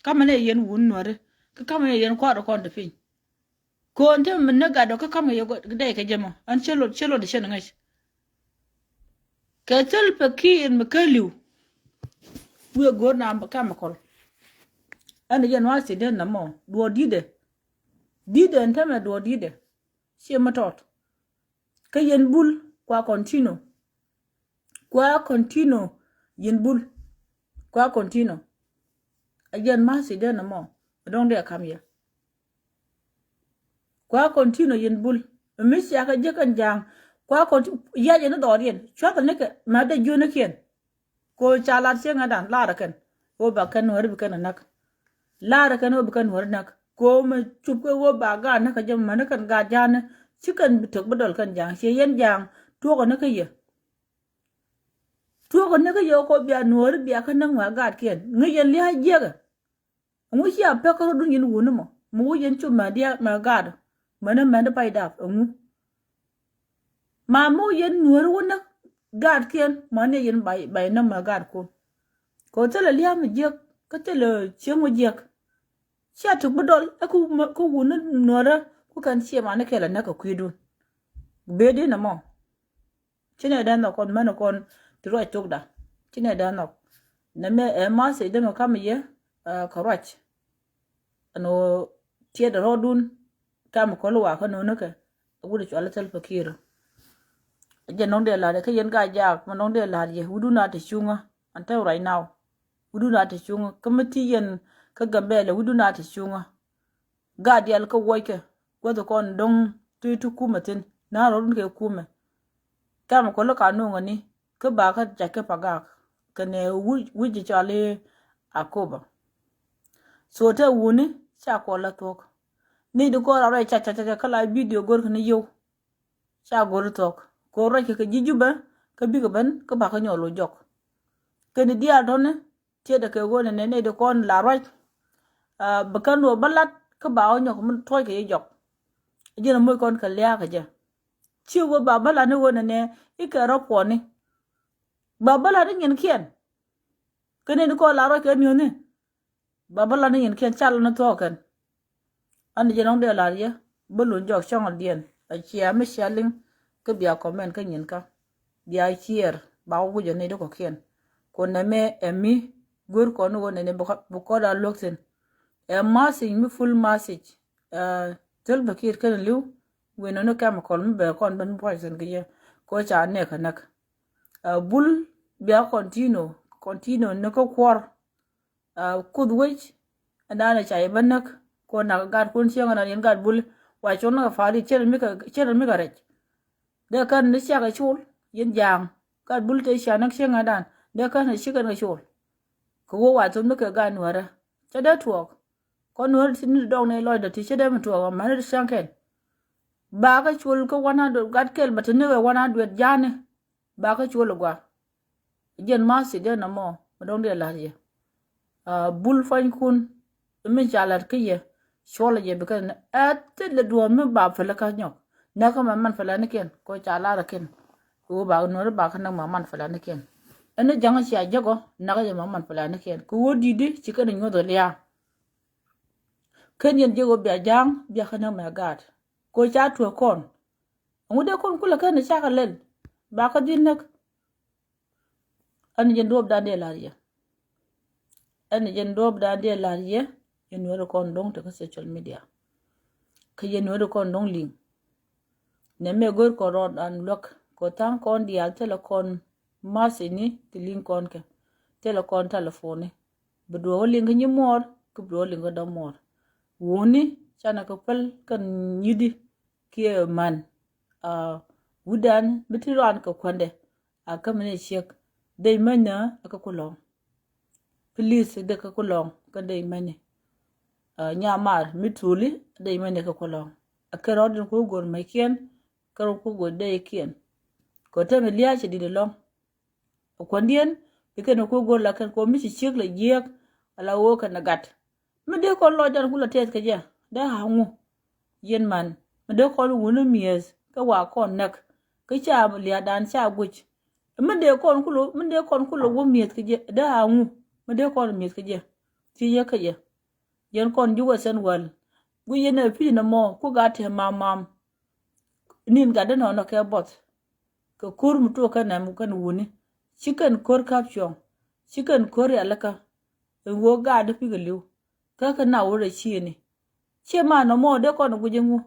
Kamɛ ni yɛn wun nuɔri kä kamɛ ni yɛn kua̱r kɔn ti piny. Ko̱n te mi ni gat dɔ kä kamɛ yɛ dɛy kɛ jɛ mɔ ɛn cɛ lot cɛ lot cɛ ni ŋäc. Kɛ thil pɛ kiir mi kä li̱w. Wiɛ go̱o̱r na kamɛ kɔl. Ɛn jin ma thi̱n dee namɔ duɔɔr di̱tdɛ. Di̱tdɛ ɛn tämɛ duɔɔr di̱tdɛ. Ciɛ mi tɔt. Kä yɛn bul kua continue. Kua continue yɛn bul. Kua continue. A yɛn ma thi̱n dee namɔ. A dɔ̱ŋ dee kam yɛ. Kua continue yɛn bul. Mi cia kɛ jiäk kɛn ja̱a̱ŋ. Kua continue yac yɛn ni dhɔɔr yɛn cuath ni kɛ mɛ dee jiöni kiɛn. Ko ca lat cieŋ adan lar kɛn. Ko ba kɛn nuɔri bi kɛn näk. Lar kɛn ko bi kɛn nuɔri näk. Ko mɛ cup kɛ ko ba gaat näk kɛ jɛ mɛ ni kɛn gaat ja̱a̱ni. Ci kɛn bi tök bi dɔl kɛn ja̱a̱ŋ cie yɛn ja̱a̱ŋ. Tuɔkɛ ni kä yɛ. Tuɔkɛ ni kä yɛ ko bia nuɔri bia kä näk mɛ gaat kiɛn ŋäc yɛn lia̱a̱ jiäkɛ. Ɛŋu cia pek kä rɔ̱dun yɛn wuni mɔ mi wä yɛn cu mɛ diaal mɛ gaat. Mɛn mɛn pay dap ɛŋu. Ma mi wä yɛn nuɔri wä näk gaat kiɛn mɛn yɛn bay bay näk mɛ gaat kun. Kɛ thilɛ lia̱a̱ mi jiäk kä thilɛ cieŋ wä jiäk. Cia tuk bi dɔl ɛ kä wuni nuɔrä ku kɛn cie mani kɛl ɛ näk kɛ kui̱dun. Bee di nɛ mɔ. Ci nɛ dee nhɔk kɔn mɛn kɔn ti ruac thokda. Ci nɛ dee nhɔk. Nɛ mɛ ɛ ma thi̱n dee mɛ kam yɛ kɛ ruac. Ɛn ɣöö tiɛt rɔɔdun kam kɔl wa kä no̱o̱ni kɛ. Wut cual thil pɛ kiir. Jɛ nɔŋ dee la̱t kä yɛn ka jaak mɛ nɔŋ dee la̱t yɛ wudun a ti cuŋä. An te ruac naw. Wudun a ti cuŋä kä mi ti yɛn kä Gambɛlɛ wudun a ti cuŋä. Gaat diaal kä wuɔckɛ guäth kɔn do̱ŋ ti ti kumɛ thi̱n na rɔ̱dun kɛ kumɛ. Kam kɔl ka nuŋä ni kä ba kä jac kä pagak kɛnɛ wi̱c cɔal i̱ Akoba. So te wuni ca kɔl la thuɔ̱k. Ni di kɔl a rɔy ca ca ca kä la video go̱r kɛ ni yio̱w. Ca go̱r thuɔ̱k ko̱ ruac kɛ kɛ ji̱ Jubɛ kä bikɛ ben kä bakä nyɔl wä jɔk. Kɛn diaal tɔni tiɛtdɛ kɛ ɣöö nɛnɛ nɛy ti kɔn la ruac. Bi kɛn wä bä lat kä ba wä nyɔk mi tuɔc kɛ yɛ jɔk. Ji̱n a moc kɔn kɛ lia̱a̱ kɛ jɛ. Ci wä ba bä lat ni ɣöö nɛnɛ i̱ kɛ rɔ puɔni. Ba bä lat ni nyinkiɛn. Kɛ nɛy ti kɔn la ruac kɛ mi̱o̱ni. Ba bä lat ni nyinkiɛn ca lat ni thuɔɔk kɛn. An jɛ nɔŋ dee lar yɛ bä lun jɔk cɔŋ diɛn a cia mi cia liŋ. Kä bia comment kä nyinkä bia ciɛɛr ba wä wi̱c a nɛy ti kɔ̱kiɛn. Kun nɛ mɛ ɛ mi guer kɔn wä nɛni bi kɔn a luäk thin. Ɛ message mi full message. Thil bä kiɛt kɛn li̱w wi̱n nɔni chemical mi bɛ kɔn ben poison kɛ yɛ. Ko ca nɛk a näk. Bul bia continue continue ni kä kuɔr. Kuoth wec ɛn da̱a̱n ɛ ca yɛ bä näk. Kuɔn nak gat kun cieŋ ɛn yɛn gat bul wa cuɔn kɛ pa̱a̱t i̱ cɛn mi kɛ rɛc. Dee kän ni ciak ɛ col yɛn ja̱a̱ŋ gat bul te cia näk cieŋ ɛn da̱a̱n dee kän ni cikɛn kɛ col. Kɛ wä wa thom ni kɛ gat nuäärä cä dee tuɔɔk. Kɔn nuäärä ti ni dɔŋ ni lɔcdä ti cä dee mi tuɔɔk ɛ män ni ti cäŋ kɛn. Ba kɛ col kä wan a duet gat kɛl bä ti ni kɛ wan a duet ja̱a̱ni. Ba kä cuɔl ɛ gua. Jiɛn ma thi̱n dee nɔmɔ mi dɔ̱ŋ dee la̱t yɛ. Bul puɔ̱nykun mi ca lat kä yɛ, cuɔlɛ jɛ bi kɛn ɛ thilɛ duɔ̱ɔ̱r mi ba pälikä nyɔk. Näkä mɛ man pälianikiɛn kɛ ɣöö ca lar ɛ kɛn. Kɛ ɣöö ba nuɔ̱ri ba kä näk mɛ man pälianikiɛn. Ɛn ni ja̱ŋ cia jek ɔ näkä jɛ mɛ man pälianikiɛn kɛ ɣöö di̱t di ci kɛn nyuɔ̱th ɛ lia̱a̱. Ken yɛn jiök ɣöö bia ja̱a̱ŋ bia kä näk mɛ gaat. Kɛ ɣöö ca tuɔ̱k kɔn. Ɛŋu dee kɔn kulɛ ken cakɛ lɛl ba kä dhil näk. Ɛn jɛn duɔ̱ɔ̱pdan dee la̱r yɛ. Ɛn jɛn duɔ̱ɔ̱pdan dee la̱r yɛ. Yɛn nuɔ̱ri kɔn do̱ŋ te kä social media. Kä yɛn nuɔ̱ri kɔn do̱ŋ liŋ. Nɛ mɛ go̱r kɔn rɔɔdan luäk kɛ tha̱a̱ŋ kɔn diaal thilɛ kɔn ma̱th ini ti liŋ kɔn kɛ. Thilɛ kɔn telephone ni. Bi duɔ̱ɔ̱k liŋ kä nyi muɔɔr kä bi duɔ̱ɔ̱k liŋ kä dɔ̱ŋ muɔɔr. Wuni canɛ kɛ päl kɛn nyidi kiɛ man. Wutdan bi ti rɔan kɛ kuändɛ. A kä mi ni ciek dee meny ni a kä kulɔŋ. Please dee kä kulɔŋ kä dee meny ni. Nyamar mi tuli dee meny ni kä kulɔŋ. A kɛ rɔɔdin ku go̱r meckiɛn kä rɔɔd ku go̱r dee kiɛn. Kɛ tɛm lia̱a̱ cɛ di̱t ɛlɔ̱ŋ. A kuändiɛn bi kɛn ku go̱r la kɛn kɛ mi ci ciek la jiääk. Ala ɣöö kɛn a gat mi dee kɔn lɔcdan ku la tɛth kɛ jɛ dee a ŋu. Yɛn man mi dee kɔn wuni mi̱eth kä wa kɔn näk. Kä ca lia̱a̱dan ca guic mi dee kɔn kulɛ mi dee kɔn kulɛ wä mi̱eth kä jɛ dee a ŋu. Mi dee kɔn mi̱eth kä jɛ ci yɛ kä jɛ. Yɛn kɔn ji̱ wä sɛn wäl guic yɛn ɛ pi̱i̱n ɛmɔ ku gat tɛm mam mam. Nin gat dee nɔnɔ kɛ buɔth. Kɛ ko̱r mi tuɔɔk kɛn ɛm kɛn wuni ci kɛn ko̱r ka̱p cuɔ̱ŋ. Ci kɛn ko̱r rialikä. Ɛn ɣöö gaat dee pi̱kɛ li̱w kä kɛ na wä rɛ ciëëni. Ciɛ ma nɔmɔ dee kɔn guic ɛŋu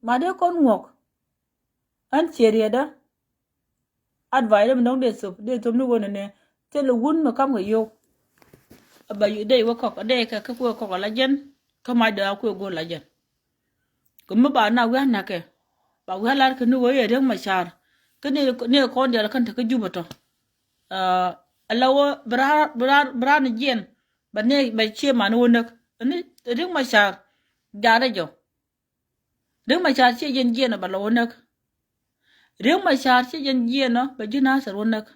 ma dee kɔn ŋuɔ̱k. Ɛn ciɛ riɛtdä. Advice dee mi dɔ̱ŋ dee thop dee thop ni ɣöö nɛnɛ thilɛ wun mi ka̱m kɛ yio̱w. A ba dee wä kɔk a dee kɛ kä kuɛ kɔk a la jɛn. Kä mac dee a kuɛ go̱o̱l la jɛn. Kɛ mi ba na wi̱i̱ a na̱kɛ ba wi̱i̱ a lar kɛ ni ɣöö yɛ Riek Machar. Kä ni ni kɔn diaal kɛn te kä Juba tɔ. Ala ɣöö bi raan bi raan bi raan jiɛn ba ni ba cie man ɣöö näk ni Riek Machar. Jaarɛ jɔ. Riek Machar ciɛ jɛn jiɛn ɔ ba lɔ wä näk. Riek Machar ciɛ jɛn jiɛn ɔ ba ji̱ Nasir wä näk.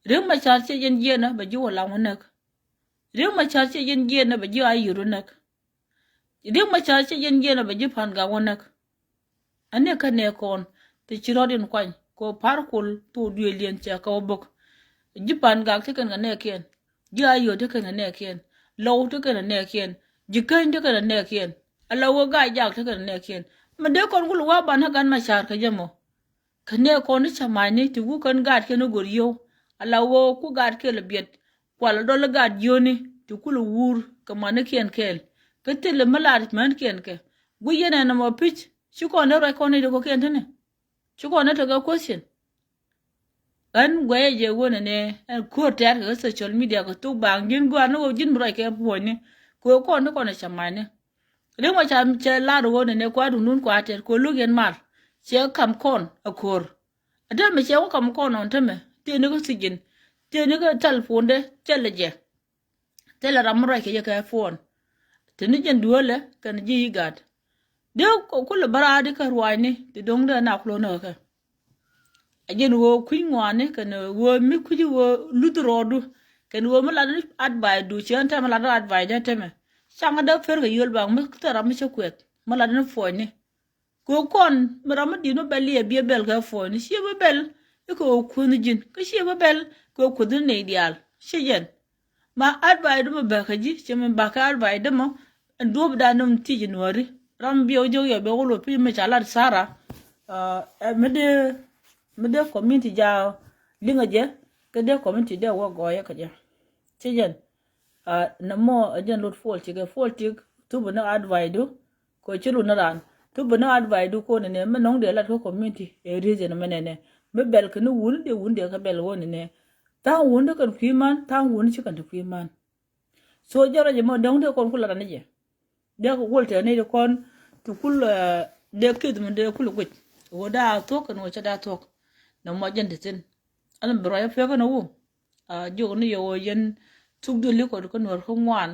Riek Machar ciɛ jɛn jiɛn ɔ ba ji̱ Wä Lam wä näk. Riek Machar ciɛ jɛn jiɛn ɔ ba ji̱ Ayod wä näk. Riek Machar ciɛ jɛn jiɛn ɔ ba ji̱ Pangak wä näk. Ani kä nɛ kɔn ti ci rɔɔd in kuany kɛ ɣöö par kul thok duëël diɛn cɛ kɛ wä bok. Ji̱ Pangak ti kɛn kɛ nɛɛkiɛn. Ji̱ Ayod ti kɛn kɛ nɛɛkiɛn. Lɔw ti kɛn kɛ nɛɛkiɛn. Ji̱ Käny ti kɛn kɛ nɛɛkiɛn. Ala ɣöö Gaa-jaak ti kɛn kɛ nɛɛkiɛn. Mi dee kɔn kul wä banä gan Machar kɛ jɛ mɔ. Kɛ nɛɛ kɔn ni cä ma̱cni ti ku kɛn gaatkiɛn ni go̱r yio̱w. Ala ɣöö ku gaatkiɛn lɛ biɛt. Kual dɔl i̱ gaat jiöni ti kul i̱ wuur kɛ manikiɛn kɛɛl. Kä thilɛ mi laar mänkiɛn kɛ guic yɛn ɛn ɛmɔ pi̱c. Ci kɔn ni ruac kɔn ni ti kɔkiɛn tini. Ci kɔn ni tekɛ question. Ɣän guɛcɛ jɛ ɣöö nɛnɛ ɛn ko̱r tɛ̈r kɛ social media kɛ thuk baaŋ ji̱n gua̱a̱r ni ɣöö ji̱n bi ruac kɛ puɔ̱nyni. Kɛ ɣöö kɔn ni kɔn ɛ cä ma̱cni. Riek Machar cɛ lar ɣöö nɛnɛ kua duŋdun kua tɛr kɛ ɣöö lo̱k yɛn mar. Cɛ kam kɔn ɛ ko̱r. Ɛ tɛmɛ cɛ wä kam kɔn ɔn tɛmɛ. Tëë ni kä thijin. Tëë ni kä thal puɔ̱ndɛ cɛ lɛ jɛ. Thilɛ ram mi ruac kɛ jɛ kɛ puɔ̱n. Te ni jɛn dueelɛ kɛn ji̱ yi gat. Dee kulɛ bä raadi kä ruaacni ti do̱ŋdɛ na kulɛ näk kɛ. A jɛn ɣöö kui̱ny ŋɔaani kɛn ɣöö mi kui̱ci ɣöö luth rɔɔdu. Kɛn ɣöö mi lat ni advice du ci ɣän tɛmɛ lat ni advice dee tɛmɛ. Caŋ dee per kɛ yöl baŋ mi thil ram mi cä kuɛth mi lat ni puɔ̱nyni. Kɛ ɣöö kɔn mi ram mi di̱t mi bɛl liɛ biɛ bɛl kɛ puɔ̱nyni ciɛ bi bɛl. I̱ kɛ ɣöö kuänh ji̱n kä ciɛ bi bɛl kɛ ɣöö kuänh ni nɛy diaal ci jɛn. Ma advice dämɔ bäkä ji̱ cɛ mi bäkä advice dämɔ. Ɛn duɔ̱ɔ̱pdan ni mi thiec nuääri ram biɛ wä jiök yɛ bɛ wä lo̱ pi̱c mi ca lat Sara. Ɛ mi dee mi dee community ja liŋä jɛ. Kä dee community dee wä gɔɔyä kä jɛ. Ci jɛn. Nɛ mɔ ɛ jɛn lot politic ɛ politic thupä ni advice du. Kɛ ci run ni raan thupä ni advice du ko̱n nɛ mi nɔŋ dee lat kä community ɛ reason mɛ nɛnɛ. Mi bɛl kɛ ni wun dee wun dee kä bɛl wä nɛnɛ. Tha̱a̱ŋ wun dee kɛn kui̱ man tha̱a̱ŋ wun ci kɛn ti kui̱ man. So jɛ rɔ jɛ mɔ dɔ̱ŋ dee kɔn kulɛ ran ni jɛ. Dee kɛ wol tɛɛ ni dee kɔn ti kul dee kith mi dee kul guic. Ɣöö daa thuɔ̱k kɛn ɣöö cɛ daa thuɔ̱k. Nɛ mɔ jɛn ti thin. Ɛn bi ruac a pek kɛn a wu. A jiök ni yɛ ɣöö yɛn thuk dee likɔt kä nuɔr kä ŋuan.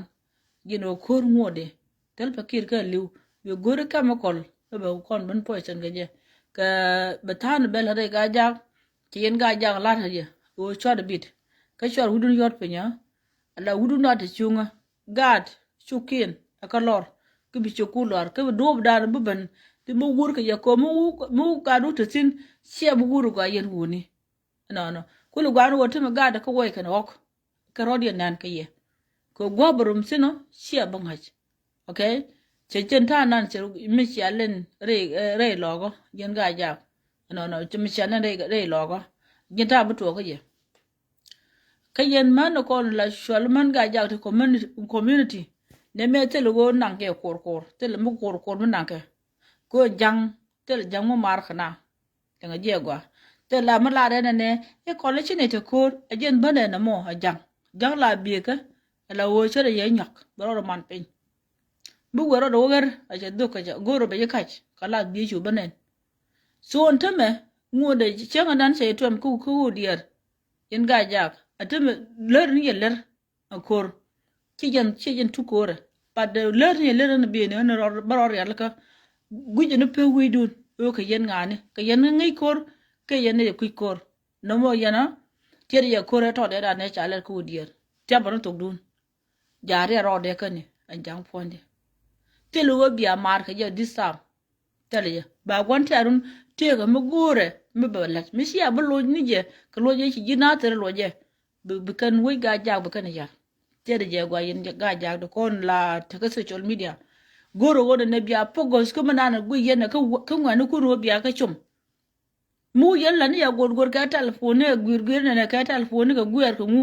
Ji̱n ɣöö ko̱r ŋuɔ̱t di thil pɛ kir kɛ li̱w bi go̱ri chemical. Kä bɛ kɔn ben poison kɛ jɛ kɛ bɛ tha̱a̱n bɛl rɛy Gaa-jaak. Ci yɛn Gaa-jaak lat kɛ jɛ ɣöö cuat bit kä cuat wudun yuɔt piny a. Ala wut wun a te cuŋä gaat cukin ɛ kä lɔr. Kä bi cuk ku lɔr kä bi duɔp dan bi ben ti bi wur kɛ yɛ kɔ mi wuk gaat wut te thin. Ciɛ bi wur gua yɛn wuni. Nɔnɔ kul guan wä ti mi gaat kä wä kɛn ɣɔk. Kɛ rɔt yɛ nɛn kä yɛ kɛ gua̱ bɛ rum thin ɔ ciɛ bi ŋa̱c. Ok. Cɛ jɛn ta̱a̱ nan cɛ mi cia len rɛy lɔkɔ jɛn gaat jak. Nɔnɔ mi cia len rɛy lɔkɔ jɛn ta̱a̱ bi tuɔɔk kä yɛ. Kä yɛn män kɔn la cual män gaat jak ti community, community. Nɛ mɛ thil ɣöö naŋ kɛ kor kor thil mi kor kor mi naŋ kɛ. Kɛ ɣöö jaŋ thil jaŋ mi mar kɛ na. Cäŋ a jiɛ gɔaa thil la mi la rɛn ɛnɛ i̱ kɔn i̱ ci nɛ te ko̱o̱r a jiɛn bänɛ nɛ mɔ a jaŋ. Jaŋ la biëkä. Ala ɣöö cärɛ yɛ nyuak bɛ rɔɔd man piny. Bi wee rɔɔd wä ɣär a cɛ dhok kɛ cɛ go̱o̱r bɛ ji̱ kac kɛ la biëë cu bänɛn. Thon tämɛ ŋuɔ̱t dee cäŋ a nan cɛ tuɛm kä kä wä diɛɛr. Yɛn gaat jak a tämɛ lär ni yɛ lär. A ko̱r ci jɛn ci jɛn tu ko̱rɛ. But lär ni lär ni bieni ni bä rɔ rial kä guic ni pek wi̱i̱dun. Ɣöö kɛ yɛn ŋa̱a̱ni kɛ yɛn ŋäc ko̱r kɛ yɛn ni yɛ kui̱c ko̱r. Nɔmɔ yɛn a tiɛt yɛ ko̱r ɛ tɔt ɛ dan ɛ ca lɛt kä wä diɛɛr. Tiap bä ni thokdun. Ja̱a̱r yɛ rɔɔdɛ käni ɛn ja̱ŋ puɔ̱nydɛ. Thil ɣöö bia maar kɛ jɛ this time. Thilɛ jɛ ba gua̱n tɛ̈run tëëkä mi go̱o̱rɛ mi bɛ la̱t mi cia bi loc ni jɛ kɛ loc jɛ ci ji̱ na thil loc jɛ. Bi kɛn wec gaat jak bi kɛn yar. Tiɛt jɛ gua yɛn gaat jak di kɔn la tekɛ social media. Go̱o̱rɛ ɣöö nɛ bia pogos kä mi nan guic yɛn kä ŋuɛ̈ni kun ɣöö bia kä com. Mi wä yɛn la ni ya go̱r go̱r kɛ telephone ni ɛ guir guir nɛ kɛ telephone ni kɛ guɛɛr kɛ ŋu.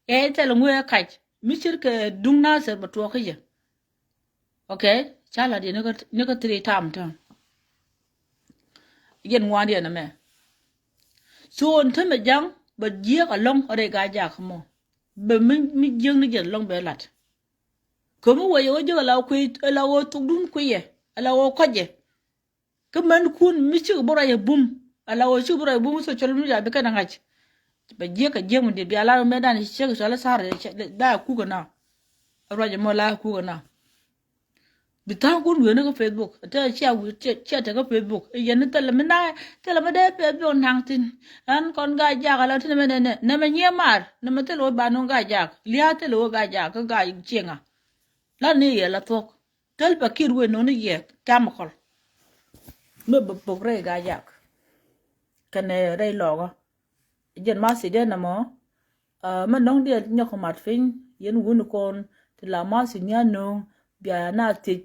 Ɛ thil ŋu ɛ kac mi cir kɛ duŋ na thil bɛ tuɔɔk kä jɛ. Ok. Ca la̱t yɛ ni kä three time tääm. Yɛn ŋuan yɛn ɛmɛ. Thon tämɛ ja̱ŋ bɛ jiäk alɔ̱ŋ rɛy gaat jak mɔ. Bɛ mi mi jiäk ni jɛn alɔ̱ŋ bɛ la̱t. Kä mi wä yɛ wä jiäk ala kui̱ ala wä thukdun kui̱ yɛ ala wä kɔc yɛ. Kä män kun mi cik bi ruac ɛ bum ala wä cik bi ruac ɛ bum social media bi kɛn a ŋa̱c. Bɛ jiäk kɛ jiäk mi diɛ bia lar mɛ dan ciek cɔal ɛ thar. Da kuk ɛna. Ruac ɛmɔ la kuk ɛna. Bi tha̱a̱ŋ kun wieni kä Facebook te cia wi̱i̱ cia te kä Facebook. Yɛn ni thilɛ mi na̱a̱ thilɛ mi dee Facebook na̱a̱ŋ thi̱n. Ɛn kɔn gaat jak ala ti nɛmɛ nɛnɛ nɛmɛ nyiee maar nɛmɛ thilɛ wä ba nuŋ gaat jak lia̱a̱ thilɛ wä gaat jak kä gaat cieŋa. La ni yɛ la thuɔ̱k. Thil pa kir wen nuni yɛ chemical. Mi bä pok rɛy gaat jak kɛnɛ rɛy lɔkä. Jɛn ma thiec dee nɛmɔ. Mɛ nɔŋ diɛ nyɔk mat piny yɛn wuni kɔn ti la ma thiec ni a nöŋ bia na thiec.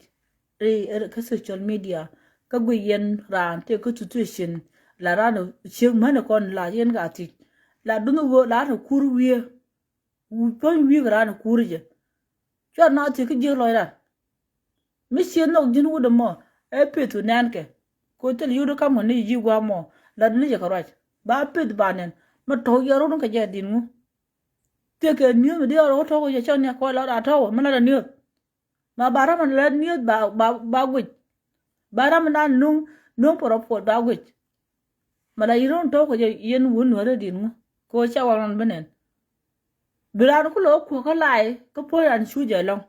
Rɛy kä social media kä gui yɛn raan tëë kä situation. La raan ciek mänɛ kɔn la yɛn ka thiec la duŋ ɣöö la raan kur wiee. Wi̱i̱ puɔ̱ny wi̱i̱ kɛ raan ɛ kuuri jɛ. Cuarɛ na thiec kä jiäk lɔcdan. Mi ciɛ nhɔk ji̱n wut ɛmɔ ɛ peth wi̱i̱ nɛɛnkɛ. Ko thil yut ɛ kam kɛ ni ji̱ gua̱a̱ mɔ la ni jɛ kɛ ruac ba peth ba nɛn. Mi tɔ̱w yɛ rot ni kɛ jɛ di̱n ŋu. Thiekɛ ni̱eth mi diɛɛr rot tɔ̱w kɛ jɛ cäŋ ni kɔc la raa tɔ̱w mi la rɛ ni̱eth. Ma ba ram la nieth ba ba ba guic. Ba ram na nuŋ nuŋ pɔrɔ puɔt ba guic. Ma la yirun tɔk kɛ yɛn wun nuɔrɛ din ŋu. Ko ca wa ran benen. Bi ran ku lo ku ka lai ka po ran cu jɛ lɔŋ.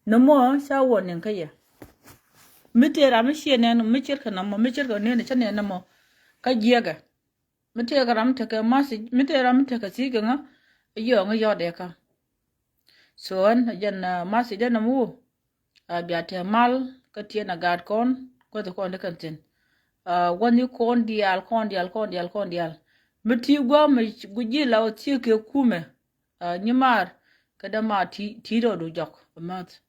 Nɛ mɔ ca wɔ nin ka yɛ. Mi te ram mi cie nɛn mi cer kɛ nɛ mɔ mi cer kɛ nɛn ca nɛn nɛ mɔ. Ka jiɛkɛ. Mi tëëkɛ ram mi tekɛ message mi tëëkɛ ram mi tekɛ thiec kɛ ŋä. Yɔɔŋ yɔt ɛ kä. So ɛn jɛn message ɛn ɛm wu. A bia tɛ mal kä tiɛn a gaat kɔn kuäth kɔn di kɛn thi̱n. Wäni kɔn diaal kɔn diaal kɔn diaal kɔn diaal. Mi ti guam mi guji la wä thiec kɛ kumɛ. Nyi maar kä dee maar ti ti dɔɔdu jɔk a mäth.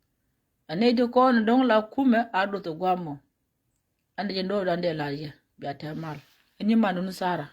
A nɛy ti kɔn do̱ŋ la kumɛ a duth a guam mɔ. An dee jɛ ndo̱o̱k dan dee la̱r yɛ bia tɛm mal. Ɛn nyi man duni Sara